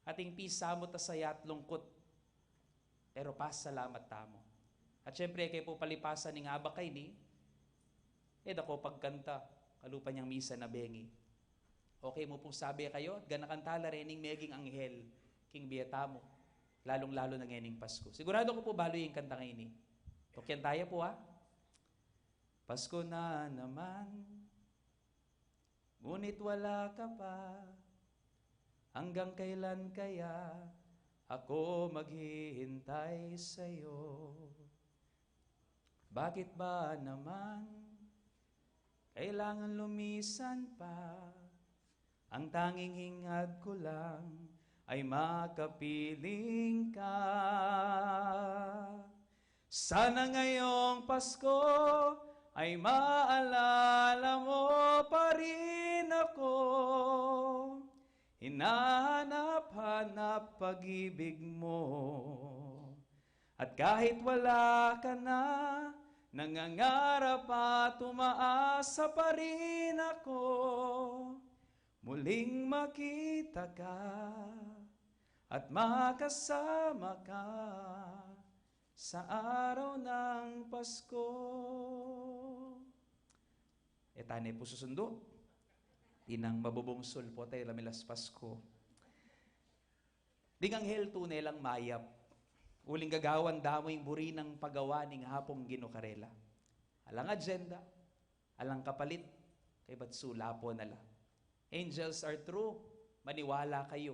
ating pisamut a saya at lungkut. Pero pasalamat tamu. At syempre, e ke pu palipasan ing abak a ini, e da ko pagkanta, kalupa niyang misa na bengi. Okay mu pung sabi kayu, at ganakan tala rening meging anghel king bie tamu, lalung-lalu na ngening Pasku. Sigurado ku pu balu ing kantang ini. Tukyan taya pu, ha? Pasko na naman, ngunit wala ka pa. Hanggang kailan kaya ako maghihintay sa'yo? Bakit ba naman kailangan lumisan pa? Ang tanging hingad ko lang ay makapiling ka. Sana ngayong Pasko ay maalala mo pa rin ako. Hinahanap-hanap pag-ibig mo. At kahit wala ka na, nangangarap at umaasa pa rin ako. Muling makita ka at makasama ka sa araw ng Pasko. E tane pu susundu. Tinang mabubungsul pu tayu, lamilas Pasko. Ding anghel tune lang mayap. Uling gagawan da mu ing buri nang pagawa ning hapung Ginu karela. Alang agenda, alang kapalit, kaybat sulapo na la. Angels are true, maniwala kayu.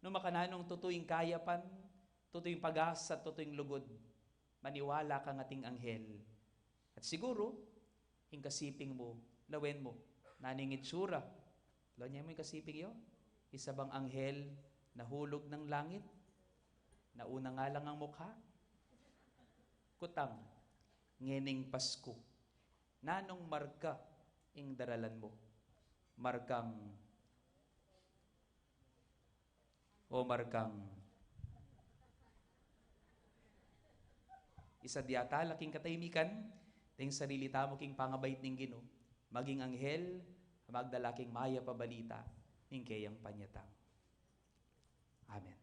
Nung makananung tutu ing kayapan, tutu ing pag-asa, tutu ing lugud, maniwala kang ating anghel. At siguru, ing kasiping mu, lawen mu, nanu ing itsura. Lawen mu ing kasiping yu? Isa bang anghel nahulug ning langit? Nauna nga lang ang mukha? Kutang, ngening Pasku, nanung marka ing daralan mu? Markang, o markang, isadiat tala king katahimikan, ding sarili tamu king pangabait ning Ginu, maging anghel magdala king mayap a balita ning keyang panyatang. Amen.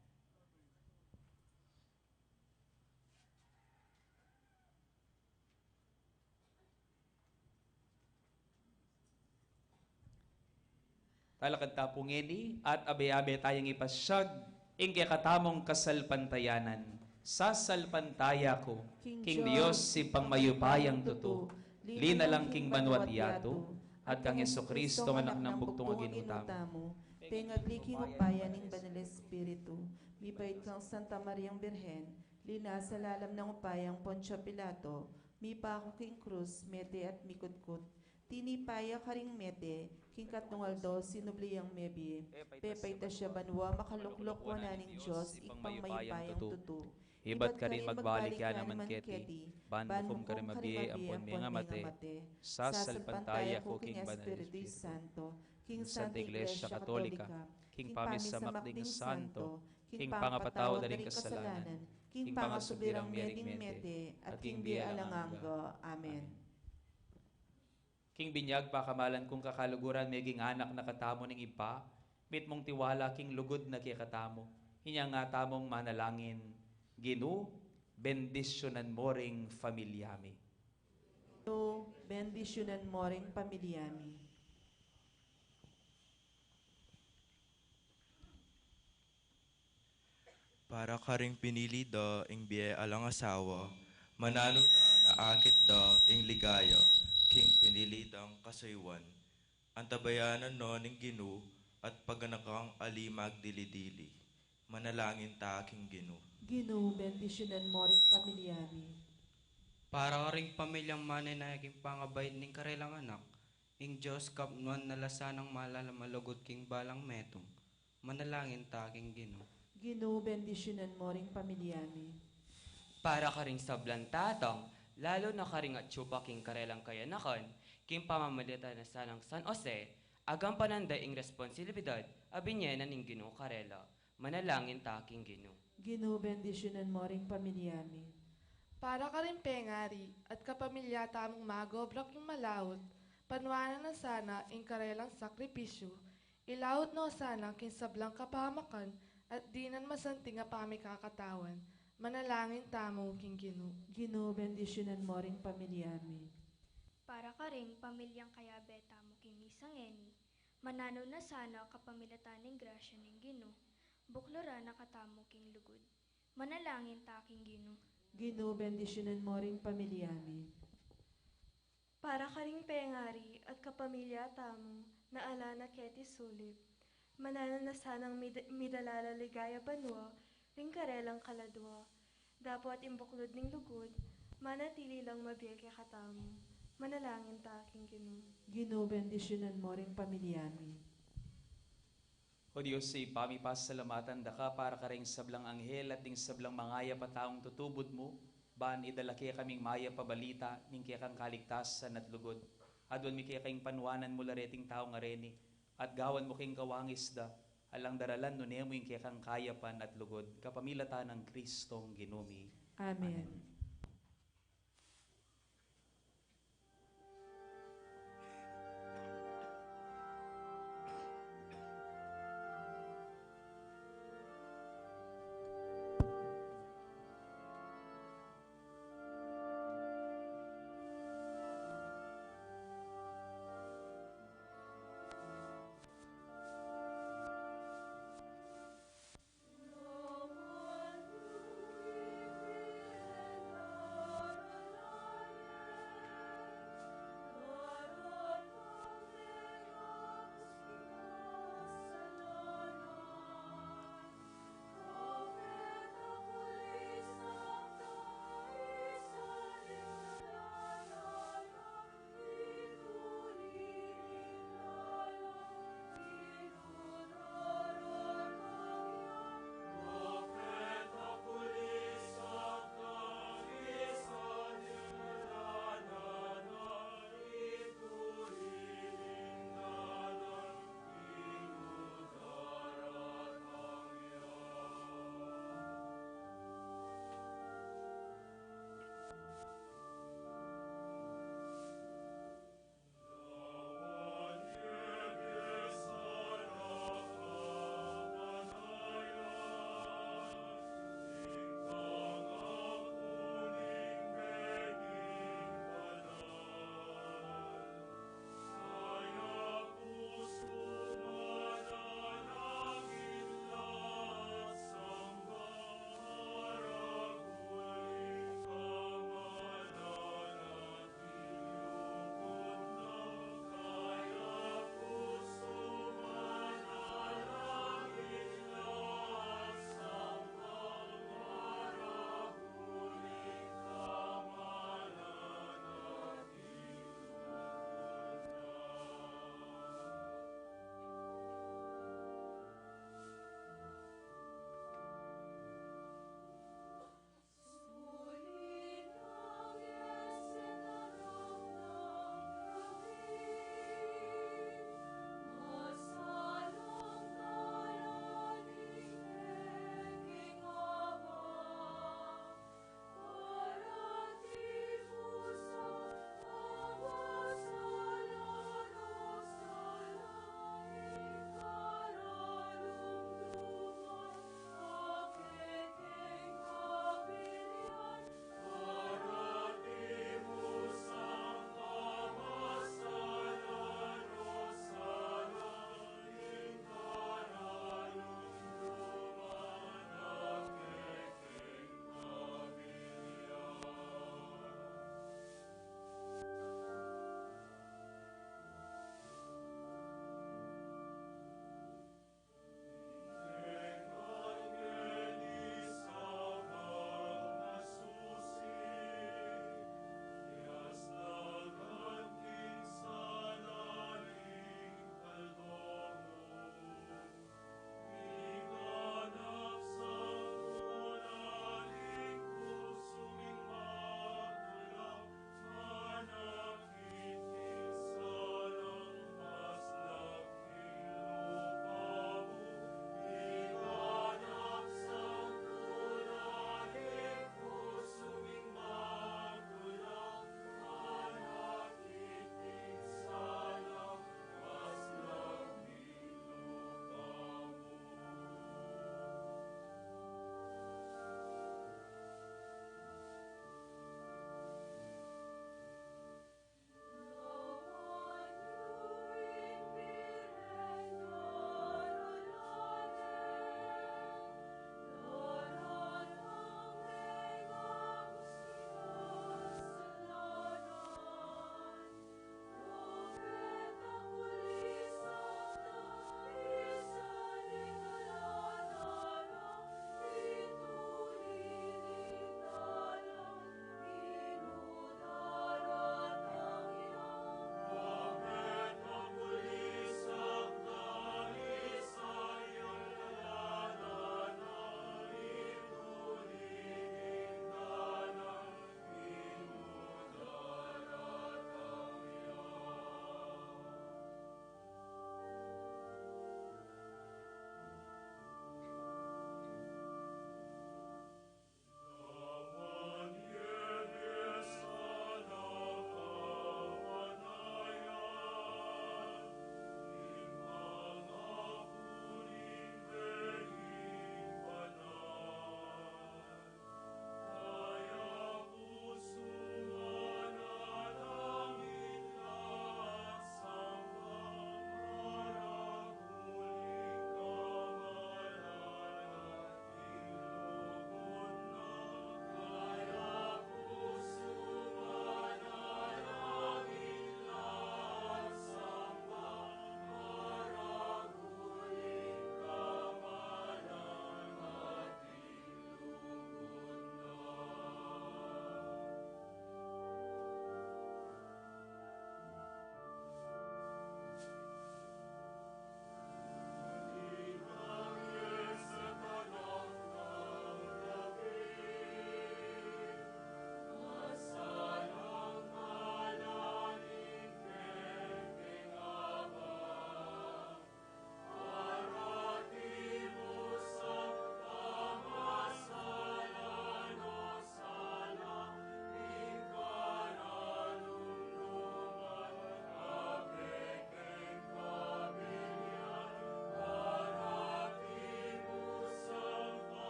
Talakad ta pu ngeni at abe-abe tayang ipasyag ing kekatamung kasalpantayanan. Sasalpantaya ku king Dios, Ibpang mayupayang tutu, linalang king banua't yatu, at kang Jesucristo, Anak nang bugtung a Ginu tamu, pengagli king upaya ning Banal Espiritu, mipait kang Santa Mariang Birhen, linasa lalam nang upayang Poncio Pilato, mipaku king krus, mete at mikutkut. Tinipa ya karing mete, king katlung aldo sinubli yang mebie, pepaitas ya banua, makaluklok wanan ning Dios, Ibpang mayupayang tutu. Ibat karin magbalik ya naman keti, ban bukum karing mabie ampon mengamate, sasalpantaya ku king Banal Espiritu Santo, king Santa Iglesia Katolika, king pamisamak ding santo, king pangapatawad da ring kasalanan, king pangasubli rang mie ring mete, at king bie alang angga. Amen. King binyag pakamalan kung kakaluguran, meging anak na katamu ning Ibpa, mitmung tiwala king lugud na kekatamu. Inya nga tamung manalangin: Ginu, bendisyunan mu ring pamilya mi. Ginu, bendisyunan mu ring pamilya mi. Para karing pinili da ing bie alang asawa, mananu na na akit da ing ligaya king pinili dang kasuyuan. Antabayanan no ning Ginu at paganakang ali magdili-dili. Manalangin ta king Ginu. Ginu, bendisyunan mu ring pamilya mi. Para karing pamilyang manenaya king pangabait ning karelang anak, ing Dios Kapnuan na la sanang malalam a lugud king balang metung. Manalangin ta king Ginu. Ginu, bendisyunan mu ring pamilya mi. Para karing sablang tatang, lalu na karing atyu pa king karelang kayanakan, king pamamilatan na sanang San Jose, agampanan da ing responsibilidad a binie na ning Ginu karela. Manalangin ta king Ginu. Ginu, bendisyunan mu ring pamilya mi. Para karing pengari at kapamilya tamung magobra king malaut, panuanan na sana ing karelang sakripisyu, ilaut no sana king sablang kapamakan at dinan masanting a pamikakatawan. Manalangin tamu king Ginu. Ginu, bendisyunan mu ring pamilya mi. Para karing pamilyang kayabe tamu king misa ngeni, mananu na sana kapamilatan ning grasya ning Ginu, bukluran na katamu king lugud. Manalangin ta king Ginu. Ginu, bendisyunan mu ring pamilya mi. Para karing pengari at kapamilya tamu na ala na keti sulip, mananu na sanang mid-, midala la ligaya banua ring karelang kaladua, dapot ing buklud ning lugud manatili lang mabie kekatamu. Manalangin ta king Ginu. Ginu, bendisyunan mu ring pamilya mi. O Dios, Ibpa mi, pasalamatan da ka para karing sablang anghel at ding sablang mangayap a taung tutubud mu, ban idala kekaming mayap a balita ning kekang kaligtasan at lugud. Aduan mi keka ing panuanan mu la reting tau ngareni, at gawan mu king kawangis da, alang daralan nune mu ing kekang kayapan at lugud, kapamilatan nang Kristong Ginu mi. Amen. Amen.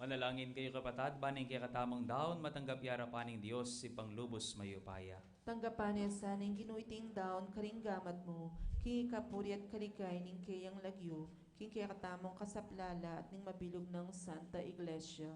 Manalangin kayu, kapatad, ban ing kekatamung daun matanggap ya arapan ning Dios, Ibpang lubus mayupaya. Tanggapan na sana ning Ginu iting daun karing gamat mu, king kapurian at kaligayan ning keyang lagyu, king kekatamung kasaplalan at ning mabilug nang Santa Iglesia.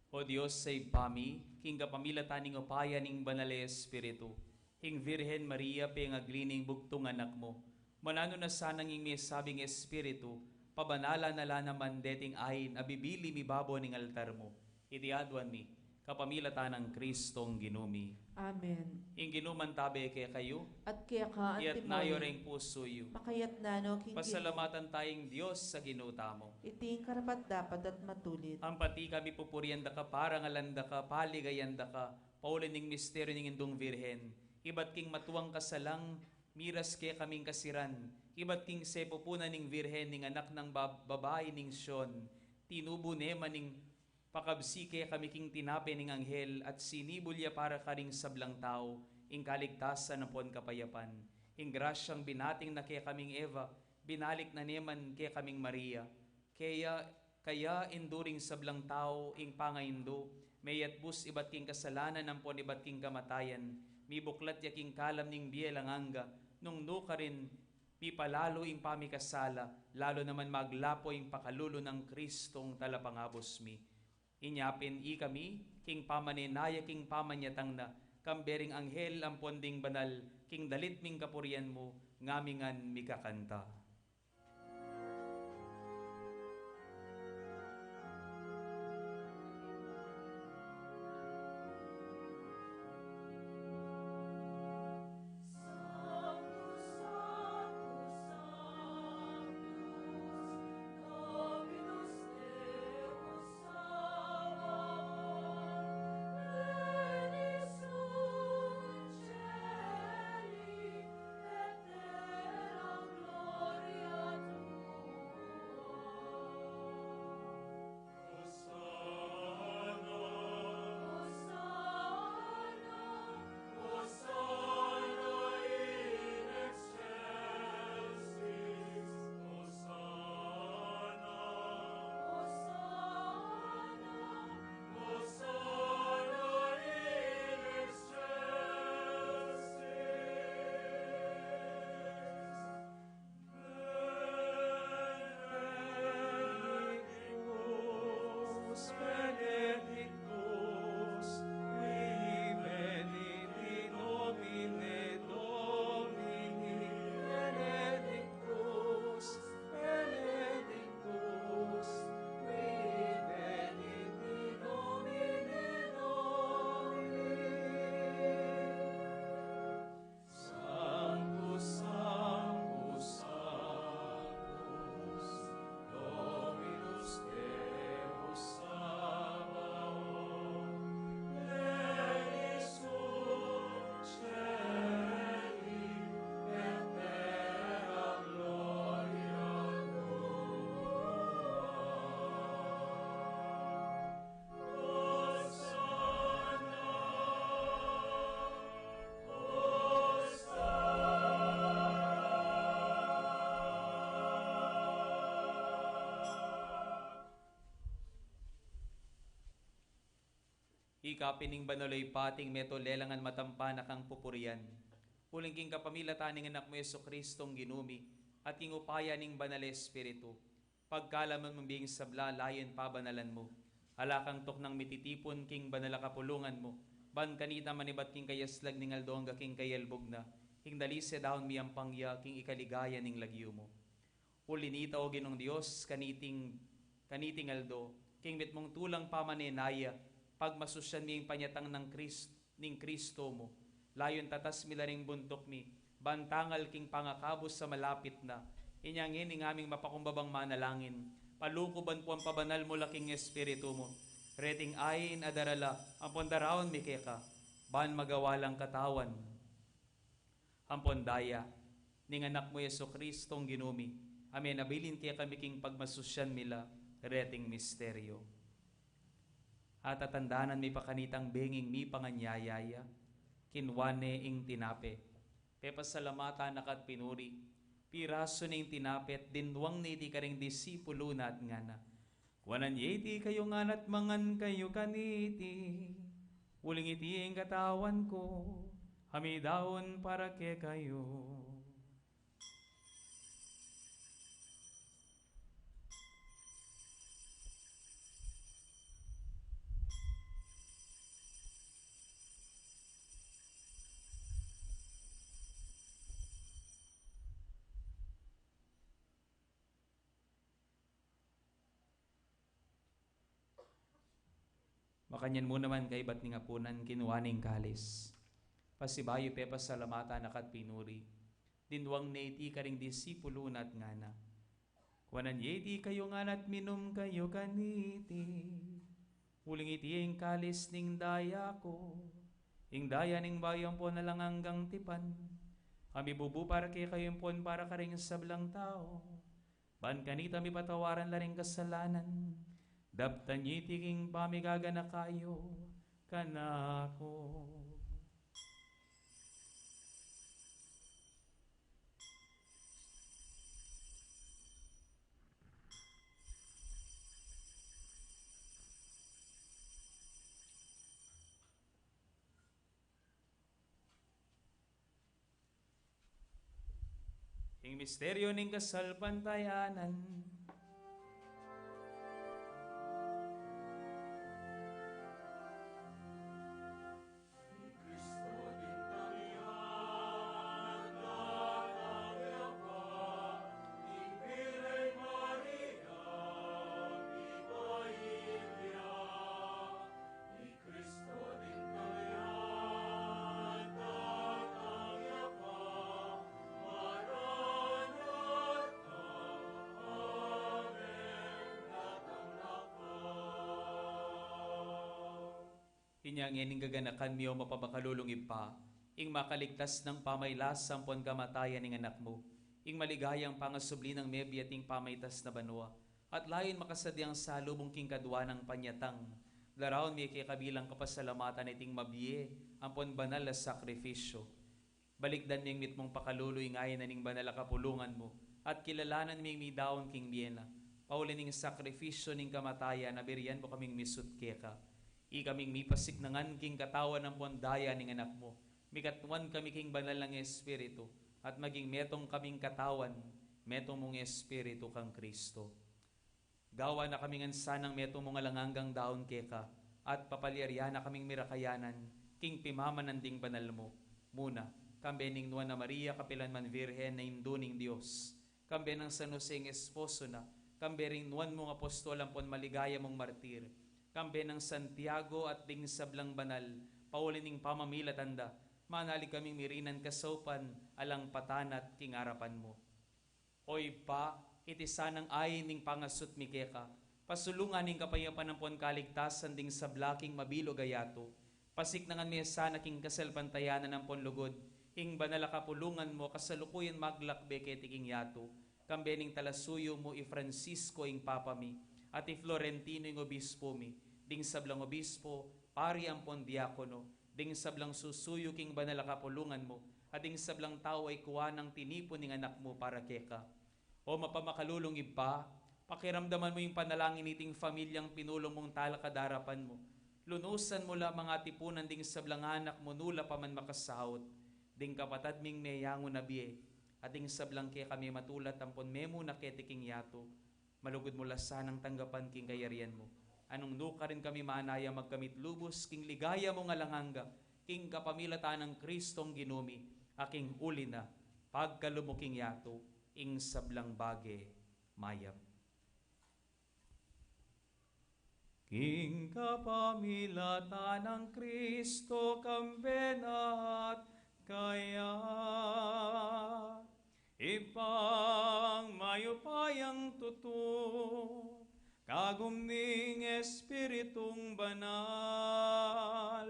O Dios a Ibpa mi, king kapamilatan ning upaya ning Banal a Espiritu, ing Virgen Maria pengagli ning bugtung anak mu, mananu na sana ing mesabing Espiritu, pabanalan na la naman deting ain a bibili mibabo ning altar mu. Iti aduan mi, kapamilatan nang Kristong Ginu mi. Amen. Ing Ginu mantabe kekayu. At keka antimurin. Iyatas yu ring pusu yu. Makayatas na no king Ginu. Pasalamatan taya ing Dios a Ginu tamu. Iti ing karapat-dapat at matulid. Ampo iti kami pupurian da ka, parangalan da ka, paligayan da ka, pauli ning misteryu ning Indung Virgen, ibat king matuang kasalang, miras kekaming kasiran, ibat king sepupunan ning Virgen ning anak nang bab-, babai ning Sion, tinubu ne man ning pakabsi kekami king tinape ning anghel at sinibul ya para karing sablang tau ing kaligtasan ampon kapayapan. Ing grasyang binating na kekaming Eva, binalik na ne man kekaming Maria. Kaya, kaya indu ring sablang tau ing pangaindu, meyatbus ibat king kasalanan ampon ibat king kamatayan, mibuklat ya king kalam ning bie alang angga, nung nukarin mipalalu ing pamikasala, lalu naman maglapo ing pakalulu nang Kristong Talapangabus mi. Inya pin ikami, king pamanenaya king pamanyatang na, kambe ring anghel ampon ding banal, king dalit ming kapurian mu, ngamingan mikakanta. Ika pin ing banal a Ibpa, ating metung lelangan matampa na kang pupurian. Uling king kapamilatan ning Anak mu Jesucristong Ginu mi, at king upaya ning Banal a Espiritu, pagkaluban mu ing sabla layun pabanalan mu. Ala kang tuknang mititipun king banal a kapulungan mu, ban kanita manibat king kayaslag ning aldo angga king kayalbug na, king dalise daun miyampang ya king ikaligaya ning lagyu mu. Uli nita, O Ginung Dios, kaniting, kaniting aldo, king mitmung tulang pamanenaya, pagmasusyan mi ing panyatang nang Kris-, ning Kristo mu. Layun tatas mi la ring buntuk mi, ban tangal king pangakabus a malapit na. Inya ngeni ngaming mapakumbabang manalangin, palukuban pu ampon pabanal mu la king Espiritu mu reting ain a darala ampon daraun mi keka, ban magawa lang katawan ampon daya ning Anak mu Jesucristong Ginu mi, a menabilin kekami king pagmasusyan mi la reting misteryu. At tatandanan mi pa kanitang benging mipanganyaya ya, kinua ne ing tinape, pepasalamatan na ka at pinuri, pirasu ne ing tinape at dinwang ne iti karing disipulu na at ngana: Kuanan ye iti kayu ngan at mangan kayu kaniti, uling iti ing katawan ku, a midaun para kekayu. Makanyan mu naman kaibat ning apunan, kinua ne ing kalis. Pasibayu pepasalamatan na ka at pinuri. Dinuang ne iti karing disipulu na at ngana: Kuanan ye iti kayu ngan at minum kayu kaniti. Uling iti ing kalis ning daya ku, ing daya ning bayu ampon alang anggang tipan, a mibubu para kekayu ampon para karing sablang tau. Ban kanita mipatawaran la ring kasalanan, daptan ye iti king pamigaganaka yu kanaku. Ing misteryu ning kasalpantayanan. Inya ngening gaganakan mi, o mapamakalulung Ibpa, ing makaligtas nang pamailas ampon kamatayan ning Anak mu, ing maligayang pangasubli nang mebie ating pamaitas na banua, at layun makasadyang salubung king kadua nang panyatang, daraun mi keka bilang kapasalamatan iting mabie ampon banal a sakrifisyu. Balikdan mi ing mitmung pakalulu ing ain na ning banal a kapulungan mu, at kilalanan mi ing midaun king bie na, pauli ning sakrifisyu ning kamatayan, a birian mu kaming misut keka. Ikaming mipasiknangan king katawan ampon daya ning Anak mu, mikatmuan kami king banal nang Espiritu, at maging metung kaming katawan, metung mung Espiritu kang Kristo. Gawa na kami ngan sanang metung mung alang anggang daun keka, at papalyarian na kaming mirakayanan king pimamanan ding banal mu, muna, kambe ning Nuan a Maria, kapilan man Virgen, a Indu ning Dios, kambe nang San Jose ing esposo na, kambe ring nuan mung apostol ampon maligaya mung martir, kambe nang Santiago at ding sablang banal, pauli ning pamamilatan da, manalig kaming mirinan kasaupan alang patanat king arapan mu. O Ibpa, iti sanang ain ning pangasut mi keka, pasulungan ing kapayapan ampon kaligtasan ding sabla king mabilug a yatu, pasiknangan me sana king kasalpantayanan ampon lugud ing banal a kapulungan mu a kasalukuyan maglakbe keti king yatu, kambe ning talasuyu mu i Francisco ing Papa mi, at i Florentino ing Obispo mi, ding sablang obispo, pari ampon diakono, ding sablang susuyu king banal a kapulungan mu, at ding sablang tau a ikua nang tinipun ning Anak mu para keka. O mapamakalulung Ibpa, pakiramdaman mu ing panalangin niting pamilyang pinulung mung talakad arapan mu. Lunusan mu la mangatipunan ding sablang anak mu nula pa man makasaut, ding kapatad ming meyangu na bie, at ding sablang kekami matulat ampon memuna keti king yatu. Malugud mu la sanang tanggapan king kayarian mu. Nung nukarin kami manaya magkamit lubus king ligaya mung alang angga, king kapamilatan nang Kristong Ginu mi, a king uli na, pagkalub mu king yatu, ing sablang bage mayap. King kapamilatan nang Kristo, kambe na at kaya, Ibpang mayupayang tutu, kagum ning Espiritung Banal,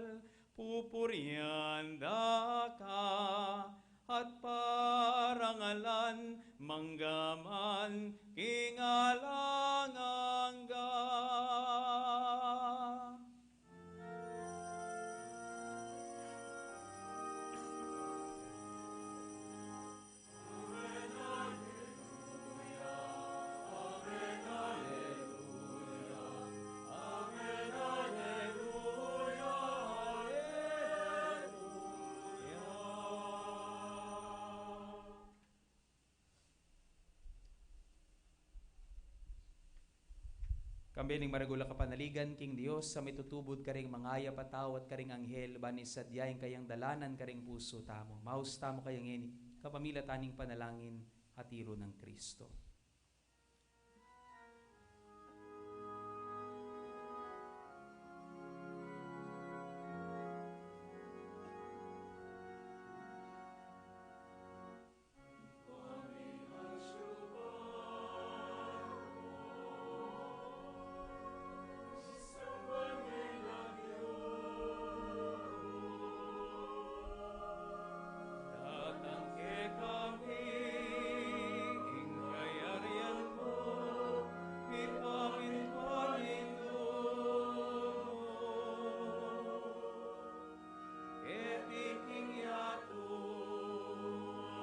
pupurian da ka at parangalan mangga man king alang angga. Kambe ning maragul a kapanaligan king Dios a mitutubud karing mangayap a tau at karing anghel, ban isadia ing kayang dalanan karing pusu tamu. Maus tamu kaya ngeni, kapamilatan ning panalangin a tiru nang Kristo. Datang kekami ing kayarian mu, mipamintuan ing lub mu. Keti king yatu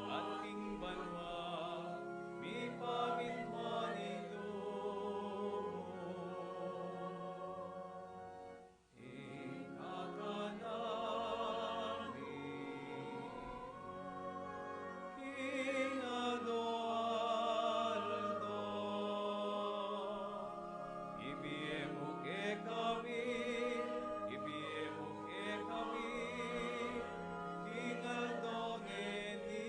at king banua, mipamintuan ing lub mu. Ing kakanan mi king aldo-aldo, ibie mu kekami, ibie mu kekami king aldo ngeni.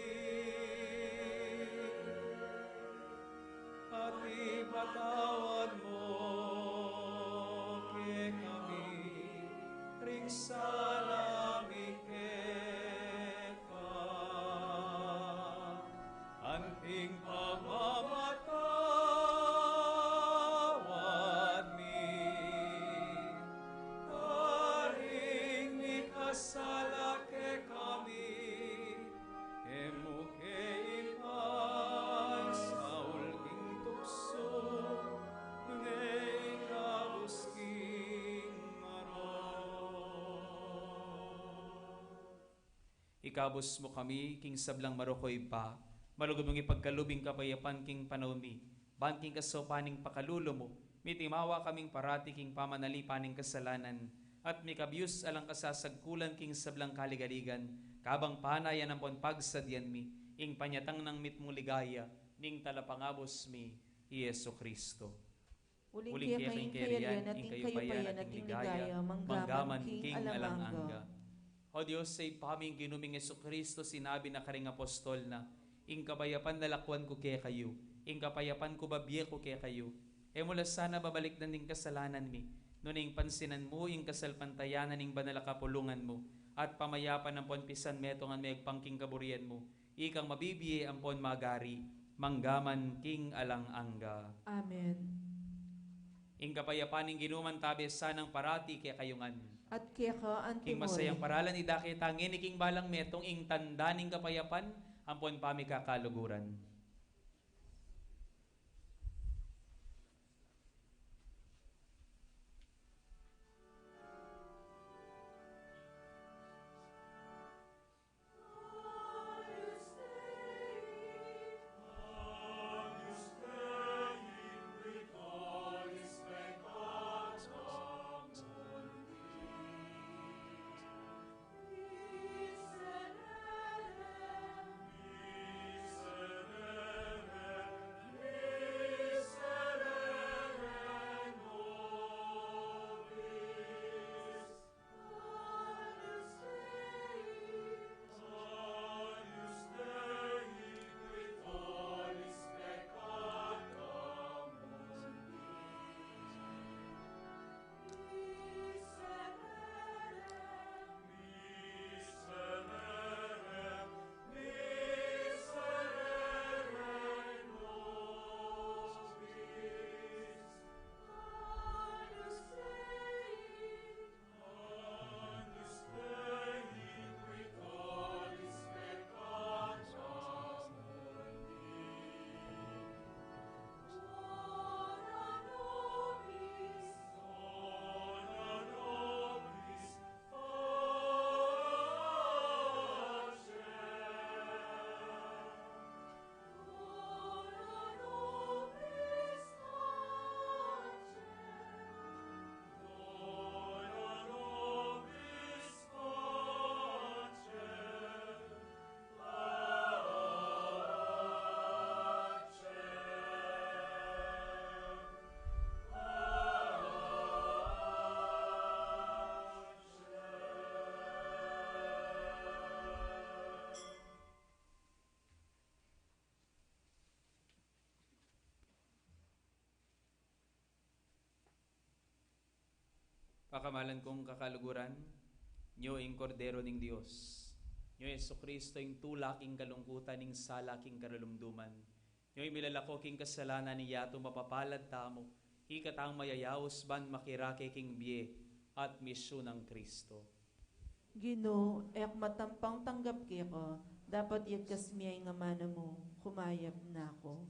At ipatawad mu kekami ring sala mi keka, anting pamamatawad mi karing mikasala kekami. E mu ke ipaisaul king tuksu, nune ikabus king marok. Ikabus mu kami king sablang marok, o Ibpa, malugud mung ipagkalub ing kapayapan king panaun mi, ban king kasaupan ning pakalulu mu, mitimawa kaming parati king pamanalipan ning kasalanan, at mikabius alang kasasagkulan king sablang kaligaligan, kabang panayan ampon pagsadian mi ing panyatang nang mitmung ligaya ning Talapangabus mi, i Jesucristo. Uling keka ing kayarian, ing kayupayan, at ing ligaya, manggaman king alang angga. O Dios, Ibpa ming Ginu ming Jesucristo, sinabi na karing apostol na, ing kapayapan lalakwan ku kekayu, ing kapayapan ku babie ku kekayu. E mu la sana babalikdan ing kasalanan mi, nune ing pansinan mu ing kasalpantayanan ning banal a kapulungan mu, at pamayapan ampon pisanmetungan mu agpang king kaburian mu, ikang mabibie ampon magari, manggaman king alang angga. Amen. Ing kapayapan ning Ginu mantabe sanang parati kekayu ngan. At keka anti mu rin. King masayang paralan idake ta ngeni king balang metung ing tanda ning kapayapan ampon pamikakaluguran. Pakamalan kung kakaluguran, nyo ing Kordero ning Dios. Nyo Jesucristo, ing tula king kalungkutan ning sala king karalumduman. Nyo ing milalako king kasalanan ning yatu. Mapapalad tamu, ikatang mayayaus ban makirake king bie at misyu nang Cristo. Ginu, e ku matampang tanggap keka, dapot yagkas mu ing amanu mu, kumayap na ku.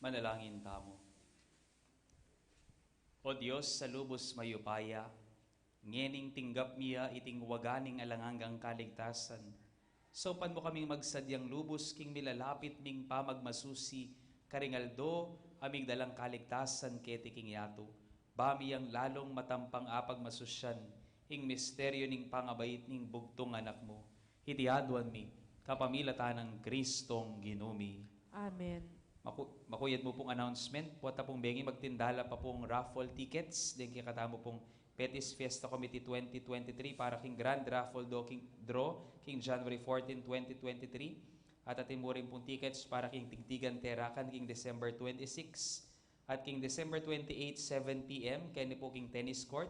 Manalangin tamu. O Dios a lubus mayupaya, ngening tinggap mi ya iting waga ning alang anggang kaligtasan, saupan mu kaming magsadyang lubus king milalapit ming pamagmasusi karing aldo a migdalang kaligtasan keti king yatu, ba mi yang lalung matampang apagmasusyan ing misteryu ning pangabait ning bugtung Anak mu. Iti aduan mi kapamilatan nang Kristong Ginu mi. Amen. Maku-, makuyad mu pung announcement, pota pung bengi magtinda la pa pung raffle tickets deng kekatamu pung Betis Fiesta Committee twenty twenty-three para king grand raffle do king, draw king January fourteen, twenty twenty-three. At atin mu rin pung tickets para king Tigtigan Terakan king December twenty-six. At king December twenty-eight, seven P M, keni pu king tennis court.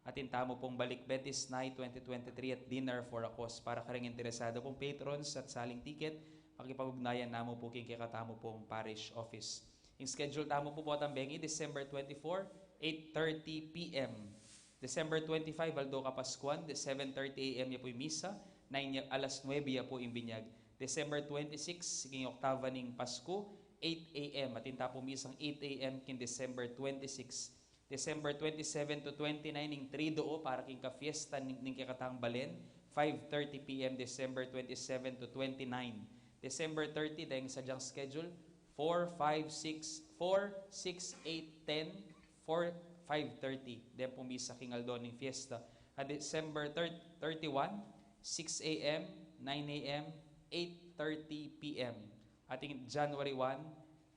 Atin tamu pung Balik Betis Night twenty twenty-three at Dinner for a Cause. Para karing interesado pung patrons at saling ticket, makipag-ugnayan na mu pu king kekatamu pung parish office. Ing schedule tamu pu potang bengi, December twenty-four, eight thirty P M. December twenty-five, aldo Kapaskuan, de seven thirty A M ya pu ing misa, nine ya, alas nuebe ya pu ing binyag. December twenty-six, king oktaba ning Pasku, eight A M. Atin ta pu misang eight A M king December twenty-six. December twenty-seven to twenty-nine ing Triduo para king kafiesta ning, ning kekatang balen, five thirty P M December twenty-seven to twenty-nine. December thirty, deng sadyang schedule, four, five, six, four, six, eight, ten, four, five thirty. Deng pung misa king aldo ning fiesta. At December thirty, thirty-one, six A M, nine A M, eight thirty P M. Ating January one,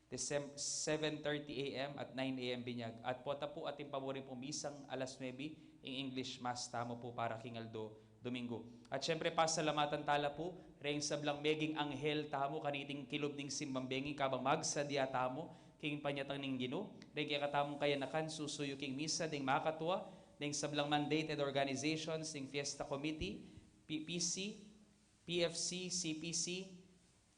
Decem-, seven thirty A M at nine A M binyag. At pota pu atin pa mu rin pung misang alas nuebe, ing English Mass tamu pu para king aldo Domingo. At siyempre, pasalamatan ta la pu reng sablang meging anghel tamu kaniting kilub ning simbang bengi kabang magsadya tamu king panyatang ning Ginu, reng kekatamung kayanakan susuyu king misa, deng makatua, deng sablang mandated organizations, deng Fiesta Committee, P P C, P F C, C P C,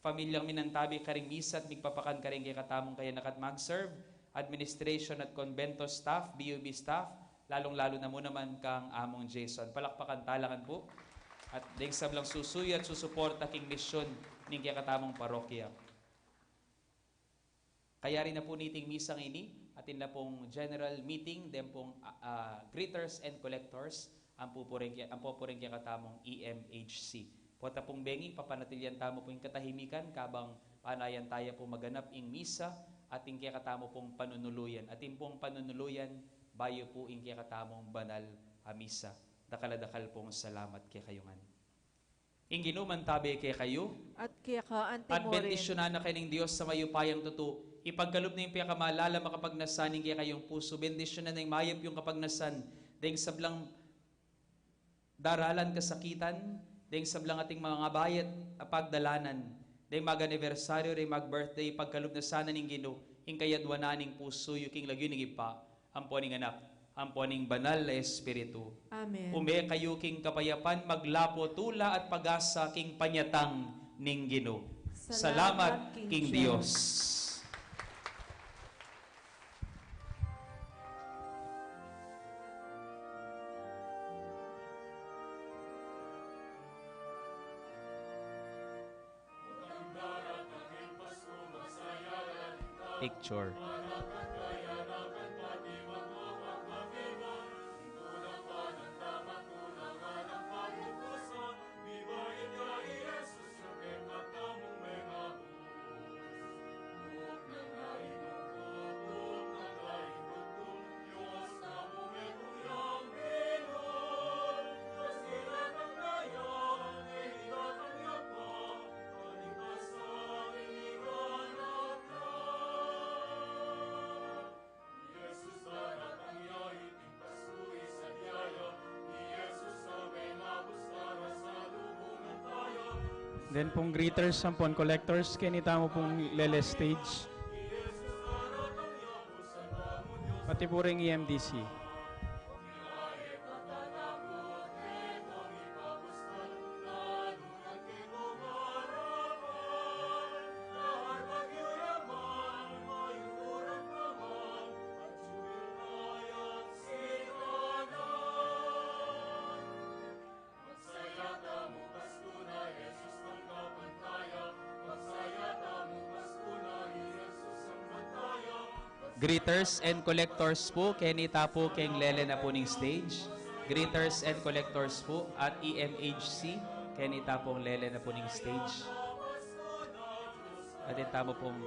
pamilyang minantabi karing misa at migpapakan karing kekatamung kayanakan at mag-serve, administration at kumbento staff, B U B staff, lalung-lalu na mu naman kang Among Jason. Palakpakan ta la ngan pu. At deng sablang susuyu at susuporta king misyon ning kekatamung parokya. Kayari na pu niting misang ini, atin na pung general meeting, deng pung, ah, ah, greeters and collectors, ampo pu ring ke-, ampo pu ring kekatamung E M H C. Pota pung bengi, papanatilyan tamu pu ing katahimikan, kabang panayan taya pu maganap ing misa, at ing kekatamu pung panunuluyan. Atin pung panunuluyan, bayu pu ing kekatamung banal a misa. Dakal a dakal pung salamat kekayu ngan. Ing Ginu mantabe kekayu. At keka anti mo rin. At bendisyunan na kayu ning Dios a mayupayang tutu. Ipagkalub na ing pekamalala makapagnasan ning kekayung pusu. Bendisyunan na ing mayap yung kapagnasan. Deng sablang daralan kasakitan, deng sablang ating mangabayat a pagdalanan, deng mag-anibersaryo, deng mag-birthday, ipagkalub na sana ning Ginu ing kayadwanan ning pusu yu king lagyu ning Ibpa, ampo ning Anak, ampo ning Banal a Espiritu. Amen. Ume kayu king kapayapan, maglapo tula at pag-asa king panyatang ning Ginu. Salamat king Dios. Picture. Den pung greeters ampon collectors, keni tamu pung lele stage. Pati pu ring E M D C. Greeters and collectors po, keni ta po keng lele na po ning stage. Greeters and collectors po at E M H C, keni ta pong lele na po ning stage. At ita mo pong